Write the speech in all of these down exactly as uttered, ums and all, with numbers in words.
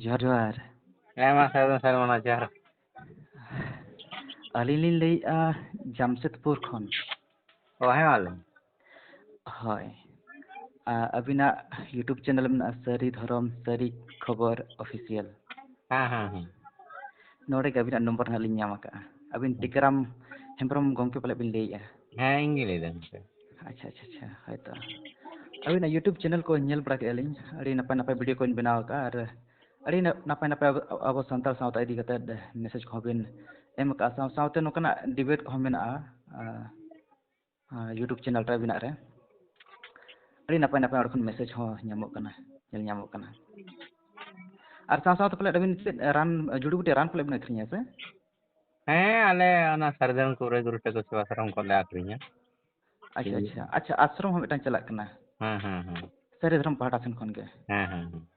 ᱡᱚᱦᱟᱨ, ᱡᱚᱦᱟᱨ᱾ ᱦᱮᱸ, ᱢᱟ ᱥᱟᱹᱜᱩᱱ ᱥᱮᱨᱢᱟ, ᱡᱚᱦᱟᱨ᱾ ᱟᱹᱞᱤᱧ ᱞᱤᱧ ᱞᱟᱹᱭᱮᱫᱼᱟ ᱡᱟᱢᱥᱮᱫᱽᱯᱩᱨ ᱠᱷᱚᱱ᱾ ᱚ, ᱦᱮᱸ, ᱢᱟ ᱞᱟᱹᱭ ᱢᱮ᱾ ᱦᱳᱭ᱾ ᱟ, ᱟᱹᱵᱤᱱᱟᱜ YouTube channel ᱢᱮᱱᱟᱜᱼᱟ, ᱥᱟᱹᱨᱤ ᱫᱷᱚᱨᱚᱢ, ᱥᱟᱹᱨᱤ ᱠᱷᱚᱵᱚᱨ official᱾ ᱦᱮᱸ, ᱦᱮᱸ, ᱦᱮᱸ᱾ ᱱᱚᱰᱮ ᱜᱮ ᱟᱹᱵᱤᱱᱟᱜ number ᱦᱟᱸᱜ ᱞᱤᱧ ᱧᱟᱢ ᱟᱠᱟᱫᱼᱟ᱾ ᱟᱹᱵᱤᱱ ᱦᱮᱸ᱾ ᱴᱤᱠᱟᱹᱨᱟᱢ ᱦᱮᱢᱵᱨᱚᱢ ᱜᱚᱢᱠᱮ ᱯᱟᱞᱮᱫ ᱵᱤᱱ ᱞᱟᱹᱭᱮᱫᱼᱟ? ᱦᱮᱸ, ᱤᱧ ᱜᱮ ᱞᱟᱹᱭ ᱫᱟᱹᱧ ᱜᱚᱢᱠᱮ᱾ ᱟᱪᱪᱷᱟ, ᱟᱪᱪᱷᱟ, ᱟᱪᱪᱷᱟ, ᱦᱳᱭ ᱛᱚ᱾ ᱟᱹᱵᱤᱱᱟᱜ YouTube channel ᱠᱚ ᱧᱮᱞ ᱵᱟᱲᱟ ᱠᱮᱫᱼᱟ ᱞᱤᱧ, ᱟᱹᱰᱤ ᱱᱟᱯᱟᱭ ᱱᱟᱯᱟᱭ video ᱠᱚᱧ ᱵᱮᱱᱟᱣ ᱟᱠᱟᱫᱼᱟ, ᱟᱨ ᱟᱹᱰᱤ ᱱᱟ-, ᱱᱟᱯᱟᱭ ᱱᱟᱯᱟᱭ ᱟᱵᱚ, ᱟᱵᱚ ᱥᱟᱱᱛᱟᱲ ᱥᱟᱶᱛᱟ ᱤᱫᱤ ᱠᱟᱛᱮᱫ message ᱠᱚᱦᱚᱸ ᱵᱤᱱ ᱮᱢ ᱟᱠᱟᱫᱼᱟ, ᱥᱟᱶ ᱥᱟᱶᱛᱮ ᱱᱚᱝᱠᱟᱱᱟᱜ debate ᱠᱚᱦᱚᱸ ᱢᱮᱱᱟᱜᱼᱟ, ᱟ, ᱟ, YouTube channel ᱨᱮ ᱟᱹᱵᱤᱱᱟᱜ ᱨᱮ᱾ ᱟᱹᱰᱤ ᱱᱟᱯᱟᱭ ᱱᱟᱯᱟᱭ ᱚᱸᱰᱮ ᱠᱷᱚᱱ message ᱦᱚᱸ ᱧᱟᱢᱚᱜ ᱠᱟᱱᱟ, ᱧᱮᱞ ᱧᱟᱢᱚᱜ ᱠᱟᱱᱟ᱾ ᱟᱨ ᱥᱟᱶ ᱥᱟᱶᱛᱮ ᱯᱟᱞᱮᱫ ᱟᱹᱵᱤᱱ ᱪᱮᱫ ᱨᱟᱱ, ᱡᱩᱲᱤ ᱵᱩᱴᱤ ᱨᱟᱱ ᱯᱟᱞᱮᱫ ᱵᱤᱱ ᱟᱹᱠᱷᱨᱤᱧᱟ ᱥᱮ? ᱦᱮᱸ, ᱟᱞᱮ ᱚᱱᱟ ᱥᱟᱨᱡᱚᱢ ᱠᱚᱨᱮ ᱜᱩᱨᱩ ᱴᱷᱟᱹᱠᱩᱨ ᱥᱮᱵᱟ ᱥᱟᱨᱚᱢ ᱠᱷᱚᱱ ᱞᱮ ᱟᱹᱠᱷᱨᱤᱧᱟ᱾ ᱟᱪᱪᱷᱟ, ᱴᱷᱤᱠ ᱜᱮᱭᱟ᱾ ᱟᱪᱪᱷᱟ, ᱟᱪᱪᱷᱟ, ᱟᱥᱨᱚᱢ ᱦᱚᱸ ᱢᱤᱫᱴᱟᱝ ᱪᱟᱞᱟᱜ ᱠᱟᱱᱟ᱾ ᱦᱮᱸ, ᱦᱮᱸ, ᱦᱮᱸ᱾ ᱥᱟᱹᱨᱤ ᱫᱷᱚᱨᱚᱢ ᱯᱟᱦᱴᱟ ᱥᱮᱱ ᱠᱷᱚᱱ ᱜᱮ᱾ ᱦᱮᱸ, ᱦᱮᱸ, ᱦᱮᱸ᱾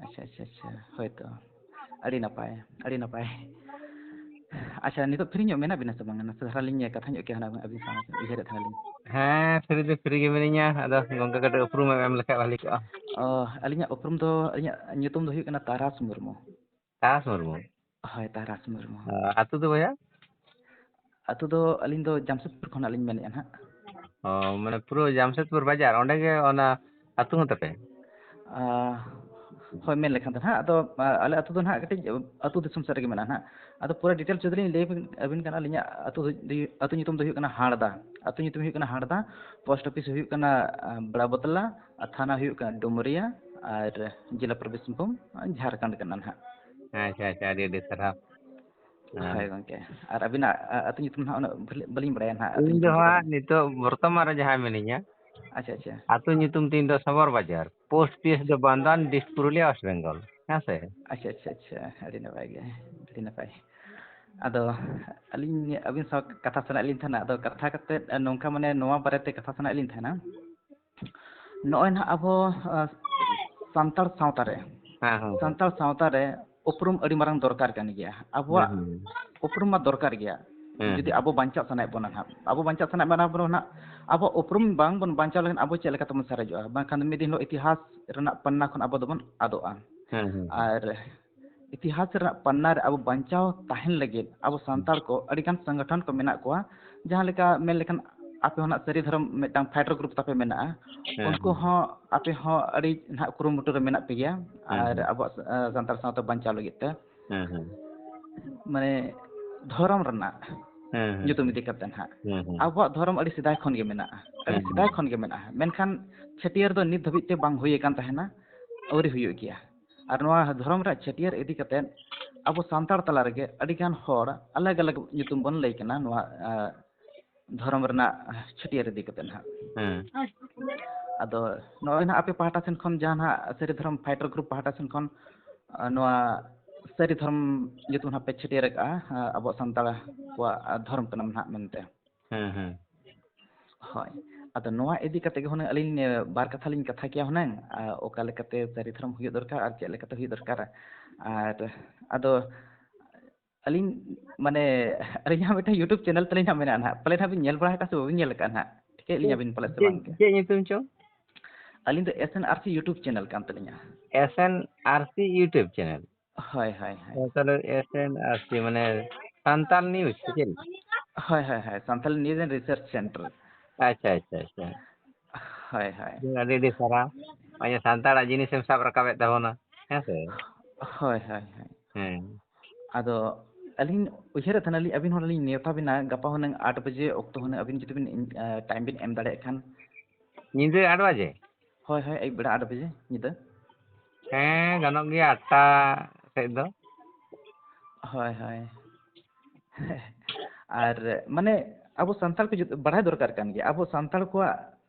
ᱟᱪᱪᱷᱟ, ᱟᱪᱪᱷᱟ, ᱟᱪᱪᱷᱟ, ᱦᱳᱭ ᱛᱚ᱾ ᱟᱹᱰᱤ ᱱᱟᱯᱟᱭ, ᱟᱹᱰᱤ ᱱᱟᱯᱟᱭ᱾ ᱟᱪᱪᱷᱟ, ᱱᱤᱛᱚᱜ free ᱧᱚᱜ ᱢᱮᱱᱟᱜ ᱵᱤᱱᱟ ᱥᱮ ᱵᱟᱝᱟ? ᱱᱟᱥᱮ ᱫᱷᱟᱨᱟ ᱞᱤᱧ ᱠᱟᱛᱷᱟ ᱧᱚᱜ ᱠᱮᱭᱟ ᱦᱩᱱᱟᱹᱝ ᱟᱹᱵᱤᱱ ᱥᱟᱶ, ᱩᱭᱦᱟᱹᱨᱮᱫ ᱛᱟᱦᱮᱱᱟᱞᱤᱧ᱾ ᱦᱮᱸ, free ᱫᱚ free ᱜᱮ ᱢᱤᱱᱟᱹᱧᱟ, ᱟᱫᱚ ᱜᱚᱝᱠᱮ ᱠᱟᱹᱴᱤᱡ ᱩᱯᱨᱩᱢ ᱮᱢ ᱞᱮᱠᱷᱟᱡ ᱵᱷᱟᱞᱤ ᱠᱚᱜᱼᱟ᱾ ᱚ, ᱟᱹᱞᱤᱧᱟᱜ ᱩᱯᱨᱩᱢ ᱫᱚ, ᱟᱹᱞᱤᱧᱟᱜ ᱧᱩᱛᱩᱢ ᱫᱚ ᱦᱩᱭᱩᱜ ᱠᱟᱱᱟ ᱛᱟᱨᱟᱥ ᱢᱩᱨᱢᱩ᱾ ᱛᱟᱨᱟᱥ ᱢᱩᱨᱢᱩ? ᱦᱳᱭ, ᱛᱟᱨᱟᱥ ᱢᱩᱨᱢᱩ᱾ ᱚ, ᱟᱹᱛᱩ ᱫᱚ ᱵᱚᱭᱦᱟ? ᱟᱹᱛᱩ ᱫᱚ ᱟᱹᱞᱤᱧ ᱫᱚ ᱡᱟᱢᱥᱮᱫᱽᱯᱩᱨ ᱠᱷᱚᱱᱟᱜ ᱞᱤᱧ ᱢᱮᱱᱮᱫᱼᱟ ᱱᱟᱦᱟᱜ᱾ ᱚ, ᱢᱟᱱᱮ ᱯᱩᱨᱟᱹ ᱡᱟᱢᱥᱮᱫᱽᱯᱩᱨ ᱵᱟᱡᱟᱨ, ᱚᱸᱰᱮ ᱜᱮ ᱚᱱᱟ ᱟᱹᱛᱩ ᱦᱚᱸ ᱛᱟᱯᱮ? ᱟ, ᱦᱳᱭ, ᱢᱮᱱ ᱞᱮᱠᱷᱟᱱ ᱫᱚ ᱱᱟᱦᱟᱜ, ᱟᱫᱚ, ᱟ, ᱟᱞᱮ ᱟᱹᱛᱩ ᱫᱚ ᱱᱟᱦᱟᱜ ᱠᱟᱹᱴᱤᱡ ᱟᱹᱛᱩ ᱫᱤᱥᱚᱢ ᱥᱮᱫ ᱨᱮᱜᱮ ᱢᱮᱱᱟᱜᱼᱟ ᱱᱟᱦᱟᱜ᱾ ᱟᱫᱚ ᱯᱩᱨᱟᱹ details ᱡᱩᱫᱤ ᱞᱤᱧ ᱞᱟᱹᱭ ᱟᱹᱵᱤᱱ, ᱟᱹᱵᱤᱱ ᱠᱟᱱᱟ, ᱟᱹᱞᱤᱧᱟᱜ ᱟᱹᱛᱩ ᱫᱚ, ᱟᱹᱛᱩ ᱧᱩᱛᱩᱢ ᱫᱚ ᱦᱩᱭᱩᱜ ᱠᱟᱱᱟ ᱦᱟᱲᱫᱟ᱾ ᱟᱹᱛᱩ ᱧᱩᱛᱩᱢ ᱦᱩᱭᱩᱜ ᱠᱟᱱᱟ ᱦᱟᱲᱫᱟ, post office ᱦᱩᱭᱩᱜ ᱠᱟᱱᱟ, ᱟ, ᱵᱟᱲᱟᱵᱚᱛᱞᱟ, ᱟᱨ ᱛᱷᱟᱱᱟ ᱦᱩᱭᱩᱜ ᱠᱟᱱᱟ ᱰᱩᱢᱩᱨᱤᱭᱟ, ᱟᱨ ᱡᱮᱞᱟ ᱯᱩᱨᱵᱤ ᱥᱤᱝᱵᱷᱩᱢ, ᱡᱷᱟᱲᱠᱷᱚᱸᱰ ᱠᱟᱱᱟ ᱱᱟᱦᱟᱜ᱾ ᱟᱪᱪᱷᱟ, ᱟᱪᱪᱷᱟ, ᱟᱹᱰᱤ ᱟᱹᱰᱤ ᱥᱟᱨᱦᱟᱣ᱾ ᱦᱮᱸ᱾ ᱦᱳᱭ ᱜᱚᱝᱠᱮ, ᱟᱨ ᱟᱹᱵᱤᱱᱟᱜ, ᱟ, ᱟᱹᱛᱩ ᱧᱩᱛᱩᱢ ᱱᱟᱦᱟᱜ ᱩᱱᱟᱹᱜ ᱵᱷᱟᱹᱞᱤ ᱵᱟᱹᱞᱤᱧ ᱵᱟᱲᱟᱭᱟ ᱱᱟᱦᱟᱜ, ᱟᱹᱛᱩ ᱤᱧ ᱫᱚ ᱧᱩᱛᱩᱢ ᱦᱟᱸᱜ ᱠᱚᱫᱚ᱾ ᱱᱤᱛᱚᱜ ᱵᱚᱨᱛᱚᱢᱟᱱ ᱨᱮ ᱡᱟᱦᱟᱸ ᱢᱤᱱᱟᱹᱧᱟ, ᱟᱪᱪᱷᱟ, ᱟᱪᱪᱷᱟ᱾ ᱟᱹᱛᱩ ᱧᱩᱛᱩᱢ ᱛᱤᱧ ᱫᱚ ᱥᱚᱵᱚᱨ ᱵᱟᱡᱟᱨ, post office ᱫᱚ ᱵᱟᱱᱫᱟᱱ, district ᱯᱩᱨᱩᱞᱤᱭᱟᱹ, West Bengal᱾ ᱦᱮᱸ ᱥᱮ? ᱟᱪᱪᱷᱟ, ᱟᱪᱪᱷᱟ, ᱟᱪᱪᱷᱟ, ᱟᱹᱰᱤ ᱱᱟᱯᱟᱭ ᱜᱮ, ᱟᱹᱰᱤ ᱱᱟᱯᱟᱭ᱾ ᱟᱫᱚ ᱟᱹᱞᱤᱧ ᱟᱹᱵᱤᱱ ᱥᱟᱶ ᱠᱟᱛᱷᱟ ᱥᱟᱱᱟᱭᱮᱫ ᱞᱤᱧ ᱛᱟᱦᱮᱱᱟ, ᱟᱫᱚ ᱠᱟᱛᱷᱟ ᱠᱟᱛᱮᱫ ᱱᱚᱝᱠᱟ, ᱢᱟᱱᱮ, ᱱᱚᱣᱟ ᱵᱟᱨᱮᱛᱮ ᱠᱟᱛᱷᱟ ᱥᱟᱱᱟᱭᱮᱫ ᱞᱤᱧ ᱛᱟᱦᱮᱱᱟ, ᱱᱚᱜᱼᱚᱭ ᱱᱟᱦᱟᱜ ᱟᱵᱚ, ᱟ, ᱥᱟᱱᱛᱟᱲ ᱥᱟᱶᱛᱟ ᱨᱮ, ᱦᱮᱸ, ᱦᱮᱸ, ᱦᱮᱸ᱾ ᱥᱟᱱᱛᱟᱲ ᱥᱟᱶᱛᱟ ᱨᱮ ᱩᱯᱨᱩᱢ ᱟᱹᱰᱤ ᱢᱟᱨᱟᱝ ᱫᱚᱨᱠᱟᱨ ᱠᱟᱱ ᱜᱮᱭᱟ᱾ ᱟᱵᱚᱣᱟᱜ ᱦᱩᱸ, ᱦᱩᱸ᱾ ᱩᱯᱨᱩᱢ ᱢᱟ ᱫᱚᱨᱠᱟᱨ ᱜᱮᱭᱟ᱾ ᱦᱩᱸ, ᱡᱩᱫᱤ ᱦᱩᱸ᱾ ᱟᱵᱚ ᱵᱟᱧᱪᱟᱜ ᱥᱟᱱᱟᱭᱮᱫ ᱵᱚᱱᱟ ᱱᱟᱦᱟᱜ, ᱟᱵᱚ ᱵᱟᱧᱪᱟᱜ ᱥᱟᱱᱟᱭᱮᱫ ᱵᱚᱱᱟ, ᱟᱵᱚ ᱱᱟᱦᱟᱜ, ᱟᱵᱚᱣᱟᱜ ᱩᱯᱨᱩᱢ ᱵᱟᱝ ᱵᱚᱱ ᱵᱟᱧᱪᱟᱣ ᱞᱮᱠᱷᱟᱱ ᱟᱵᱚ ᱪᱮᱫ ᱞᱮᱠᱟ ᱛᱮᱵᱚᱱ ᱥᱟᱨᱮᱡᱚᱜᱼᱟ? ᱵᱟᱝᱠᱷᱟᱱ ᱢᱤᱫ ᱫᱤᱱ ᱦᱤᱞᱳᱜ ᱤᱛᱤᱦᱟᱥ ᱨᱮᱱᱟᱜ ᱯᱟᱱᱱᱟ ᱠᱷᱚᱱ ᱟᱵᱚ ᱫᱚᱵᱚᱱ ᱟᱫᱚᱜᱼᱟ᱾ ᱦᱮᱸ, ᱦᱮᱸ, ᱦᱮᱸ᱾ ᱟᱨ ᱤᱛᱤᱦᱟᱥ ᱨᱮᱱᱟᱜ ᱯᱟᱱᱱᱟ ᱨᱮ ᱟᱵᱚ ᱵᱟᱧᱪᱟᱣ ᱛᱟᱦᱮᱱ ᱞᱟᱹᱜᱤᱫ ᱟᱵᱚ ᱥᱟᱱᱛᱟᱲ ᱠᱚ ᱟᱹᱰᱤ ᱜᱟᱱ ᱥᱚᱝᱜᱚᱴᱷᱚᱱ ᱠᱚ ᱢᱮᱱᱟᱜ ᱠᱚᱣᱟ, ᱡᱟᱦᱟᱸ ᱞᱮᱠᱟ ᱢᱮᱱ ᱞᱮᱠᱷᱟᱱ ᱟᱯᱮ ᱦᱚᱸ ᱱᱟᱜ ᱥᱟᱹᱨᱤ ᱫᱷᱚᱨᱚᱢ ᱢᱤᱫᱴᱟᱝ fighter group ᱛᱟᱯᱮ ᱢᱮᱱᱟᱜᱼᱟ, ᱦᱮᱸ, ᱩᱱᱠᱩ ᱦᱮᱸ᱾ ᱦᱚᱸ ᱟᱯᱮ ᱦᱚᱸ ᱟᱹᱰᱤ ᱱᱟᱦᱟᱜ ᱠᱩᱨᱩᱢᱩᱴᱩ ᱨᱮ ᱢᱮᱱᱟᱜ ᱯᱮ ᱜᱮᱭᱟ᱾ ᱦᱮᱸ, ᱟᱨ ᱦᱮᱸ᱾ ᱟᱵᱚᱣᱟᱜ ᱥᱟ-, ᱥᱟᱱᱛᱟᱲ ᱥᱟᱶᱛᱟ ᱵᱟᱧᱪᱟᱣ ᱞᱟᱹᱜᱤᱫ ᱛᱮ ᱦᱮᱸ, ᱦᱮᱸ᱾ ᱢᱟᱱᱮ ᱫᱷᱚᱨᱚᱢ ᱨᱮᱱᱟᱜ ᱦᱮᱸ, ᱦᱮᱸ, ᱧᱩᱛᱩᱢ ᱦᱮᱸ᱾ ᱤᱫᱤ ᱠᱟᱛᱮ ᱱᱟᱦᱟᱜ ᱦᱮᱸ, ᱦᱮᱸ᱾ ᱟᱵᱚᱣᱟᱜ ᱫᱷᱚᱨᱚᱢ ᱟᱹᱰᱤ ᱥᱮᱫᱟᱭ ᱠᱷᱚᱱ ᱜᱮ ᱢᱮᱱᱟᱜᱼᱟ, ᱟᱹᱰᱤ ᱦᱮᱸ, ᱥᱮᱫᱟᱭ ᱦᱮᱸ᱾ ᱠᱷᱚᱱ ᱜᱮ ᱢᱮᱱᱟᱜᱼᱟ, ᱢᱮᱱᱠᱷᱟᱱ ᱪᱷᱟᱹᱴᱭᱟᱹᱨ ᱫᱚ ᱱᱤᱛ ᱫᱷᱟᱹᱵᱤᱡ ᱛᱮ ᱵᱟᱝ ᱦᱩᱭ ᱟᱠᱟᱱ ᱛᱟᱦᱮᱱᱟ, ᱟᱹᱣᱨᱤ ᱦᱩᱭᱩᱜ ᱜᱮᱭᱟ᱾ ᱟᱨ ᱱᱚᱣᱟ ᱫᱷᱚᱨᱚᱢ ᱨᱮᱭᱟᱜ ᱪᱷᱟᱹᱴᱭᱟᱹᱨ ᱤᱫᱤ ᱠᱟᱛᱮ ᱟᱵᱚ ᱥᱟᱱᱛᱟᱲ ᱛᱟᱞᱟ ᱨᱮᱜᱮ ᱟᱹᱰᱤ ᱜᱟᱱ ᱦᱚᱲ ᱟᱞᱟᱜᱽ ᱟᱞᱟᱜᱽ ᱧᱩᱛᱩᱢ ᱵᱚᱱ ᱞᱟᱹᱭ ᱠᱟᱱᱟ ᱱᱚᱣᱟ, ᱟ, ᱫᱷᱚᱨᱚᱢ ᱨᱮᱱᱟᱜ ᱪᱷᱟᱹᱴᱭᱟᱹᱨ ᱤᱫᱤ ᱠᱟᱛᱮ ᱱᱟᱦᱟᱜ᱾ ᱦᱮᱸ᱾ ᱟᱫᱚ ᱱᱚᱜᱼᱚᱭ ᱱᱟᱦᱟᱜ ᱟᱯᱮ ᱯᱟᱦᱴᱟ ᱥᱮᱱ ᱠᱷᱚᱱ ᱡᱟᱦᱟᱸ ᱱᱟᱦᱟᱜ ᱥᱟᱹᱨᱤ ᱫᱷᱚᱨᱚᱢ fighter group ᱯᱟᱦᱴᱟ ᱥᱮᱱ ᱠᱷᱚᱱ, ᱟ, ᱱᱚᱣᱟ ᱥᱟᱹᱨᱤ ᱫᱷᱚᱨᱚᱢ ᱧᱩᱛᱩᱢ ᱱᱟᱦᱟᱜ ᱯᱮ ᱪᱷᱟᱹᱴᱭᱟᱹᱨ ᱟᱠᱟᱜᱼᱟ, ᱟ, ᱟᱵᱚᱣᱟᱜ ᱥᱟᱱᱛᱟᱲ ᱠᱚᱣᱟᱜ, ᱟ, ᱫᱷᱚᱨᱚᱢ ᱠᱟᱱᱟ ᱱᱟᱦᱟᱜ ᱢᱮᱱᱛᱮ᱾ ᱦᱮᱸ, ᱦᱮᱸ᱾ ᱦᱳᱭ᱾ ᱟᱫᱚ ᱱᱚᱣᱟ ᱤᱫᱤ ᱠᱟᱛᱮ ᱜᱮ ᱦᱩᱱᱟᱹᱝ ᱟᱹᱞᱤᱧ, ᱮ, ᱵᱟᱨ ᱠᱟᱛᱷᱟ ᱞᱤᱧ ᱠᱟᱛᱷᱟ ᱠᱮᱭᱟ ᱦᱩᱱᱟᱹᱝ, ᱟ, ᱚᱠᱟ ᱞᱮᱠᱟᱛᱮ ᱥᱟᱹᱨᱤ ᱫᱷᱚᱨᱚᱢ ᱦᱩᱭᱩᱜ ᱫᱚᱨᱠᱟᱨ ᱟᱨ ᱪᱮᱫ ᱞᱮᱠᱟᱛᱮ ᱦᱩᱭᱩᱜ ᱫᱚᱨᱠᱟᱨ᱾ ᱟᱨ ᱟᱫᱚ ᱟᱹᱞᱤᱧ, ᱢᱟᱱᱮ, ᱟᱹᱞᱤᱧᱟᱜ ᱦᱚᱸ ᱢᱤᱫᱴᱟᱝ YouTube channel ᱛᱟᱹᱞᱤᱧ ᱦᱟᱸᱜ ᱢᱮᱱᱟᱜᱼᱟ ᱱᱟᱦᱟᱜ, ᱯᱟᱞᱮᱱ ᱦᱟᱸᱜ ᱵᱤᱱ ᱧᱮᱞ ᱵᱟᱲᱟ ᱟᱠᱟᱫ ᱥᱮ ᱵᱟᱵᱤᱱ ᱧᱮᱞ ᱟᱠᱟᱫ ᱱᱟᱦᱟᱜ, ᱴᱷᱤᱠᱟᱹᱭᱮᱫ ᱞᱤᱧᱟ ᱵᱤᱱ ᱯᱟᱞᱮ ᱥᱮ ᱪᱮᱫ, ᱵᱟᱝ ᱜᱮ? ᱪᱮᱫ ᱧᱩᱛᱩᱢ ᱪᱚ? ᱟᱹᱞᱤᱧ ᱫᱚ S N R C YouTube channel ᱠᱟᱱ ᱛᱟᱹᱞᱤᱧᱟ᱾ S N R C YouTube channel? ᱦᱳᱭ, ᱦᱳᱭ, ᱦᱳᱭ᱾ ᱚ, ᱛᱟᱦᱞᱮ S N R C ᱢᱟᱱᱮ ᱥᱟᱱᱛᱟᱲ news ᱥᱮ ᱪᱮᱫ? ᱦᱳᱭ, ᱦᱳᱭ, ᱦᱳᱭ, Santali News and Research Center᱾ ᱟᱪᱪᱷᱟ, ᱟᱪᱪᱷᱟ, ᱟᱪᱪᱷᱟ᱾ ᱦᱳᱭ, ᱦᱳᱭ᱾ ᱟᱹᱰᱤ, ᱟᱹᱰᱤ ᱥᱟᱨᱦᱟᱣ᱾ ᱱᱚᱜᱼᱚᱭ ᱡᱮ ᱥᱟᱱᱛᱟᱲᱟᱜ ᱡᱤᱱᱤᱥᱮᱢ ᱥᱟᱵ ᱨᱟᱠᱟᱵᱮᱫ ᱛᱟᱵᱚᱱᱟ, ᱦᱮᱸ ᱥᱮ? ᱦᱳᱭ, ᱦᱳᱭ, ᱦᱳᱭ᱾ ᱦᱮᱸ᱾ ᱟᱫᱚ ᱟᱹᱞᱤᱧ ᱩᱭᱦᱟᱹᱨᱮᱫ ᱛᱟᱦᱮᱱᱟᱞᱤᱧ, ᱟᱹᱵᱤᱱ ᱦᱚᱸ ᱞᱤᱧ ᱱᱮᱣᱛᱟ ᱵᱤᱱᱟ ᱜᱟᱯᱟ ᱦᱩᱱᱟᱹᱝ ᱟᱴ ᱵᱟᱡᱮ ᱚᱠᱛᱚ ᱦᱩᱱᱟᱹᱝ, ᱟᱹᱵᱤᱱ ᱡᱩᱫᱤ ᱵᱤᱱ, ᱮ, time ᱵᱤᱱ ᱮᱢ ᱫᱟᱲᱮᱭᱟᱜ ᱠᱷᱟᱱ᱾ ᱧᱤᱫᱟᱹ ᱟᱴ ᱵᱟᱡᱮ? ᱦᱳᱭ, ᱦᱳᱭ, ᱟᱹᱭᱩᱵ ᱵᱮᱲᱟ ᱟᱴ ᱵᱟᱡᱮ ᱧᱤᱫᱟᱹ᱾ ᱦᱮᱸ, ᱜᱟᱱᱚᱜ ᱜᱮᱭᱟ, ᱟᱴᱴᱟ ᱥᱮᱫ ᱫᱚ᱾ ᱦᱳᱭ, ᱦᱳᱭ᱾ ᱟᱨ ᱢᱟᱱᱮ ᱟᱵᱚ ᱥᱟᱱᱛᱟᱲ ᱠᱚ ᱡᱚᱛᱚ ᱵᱟᱲᱟᱭ ᱫᱚᱨᱠᱟᱨ ᱠᱟᱱ ᱜᱮᱭᱟ, ᱟᱵᱚ ᱥᱟᱱᱛᱟᱲ ᱠᱚᱣᱟᱜ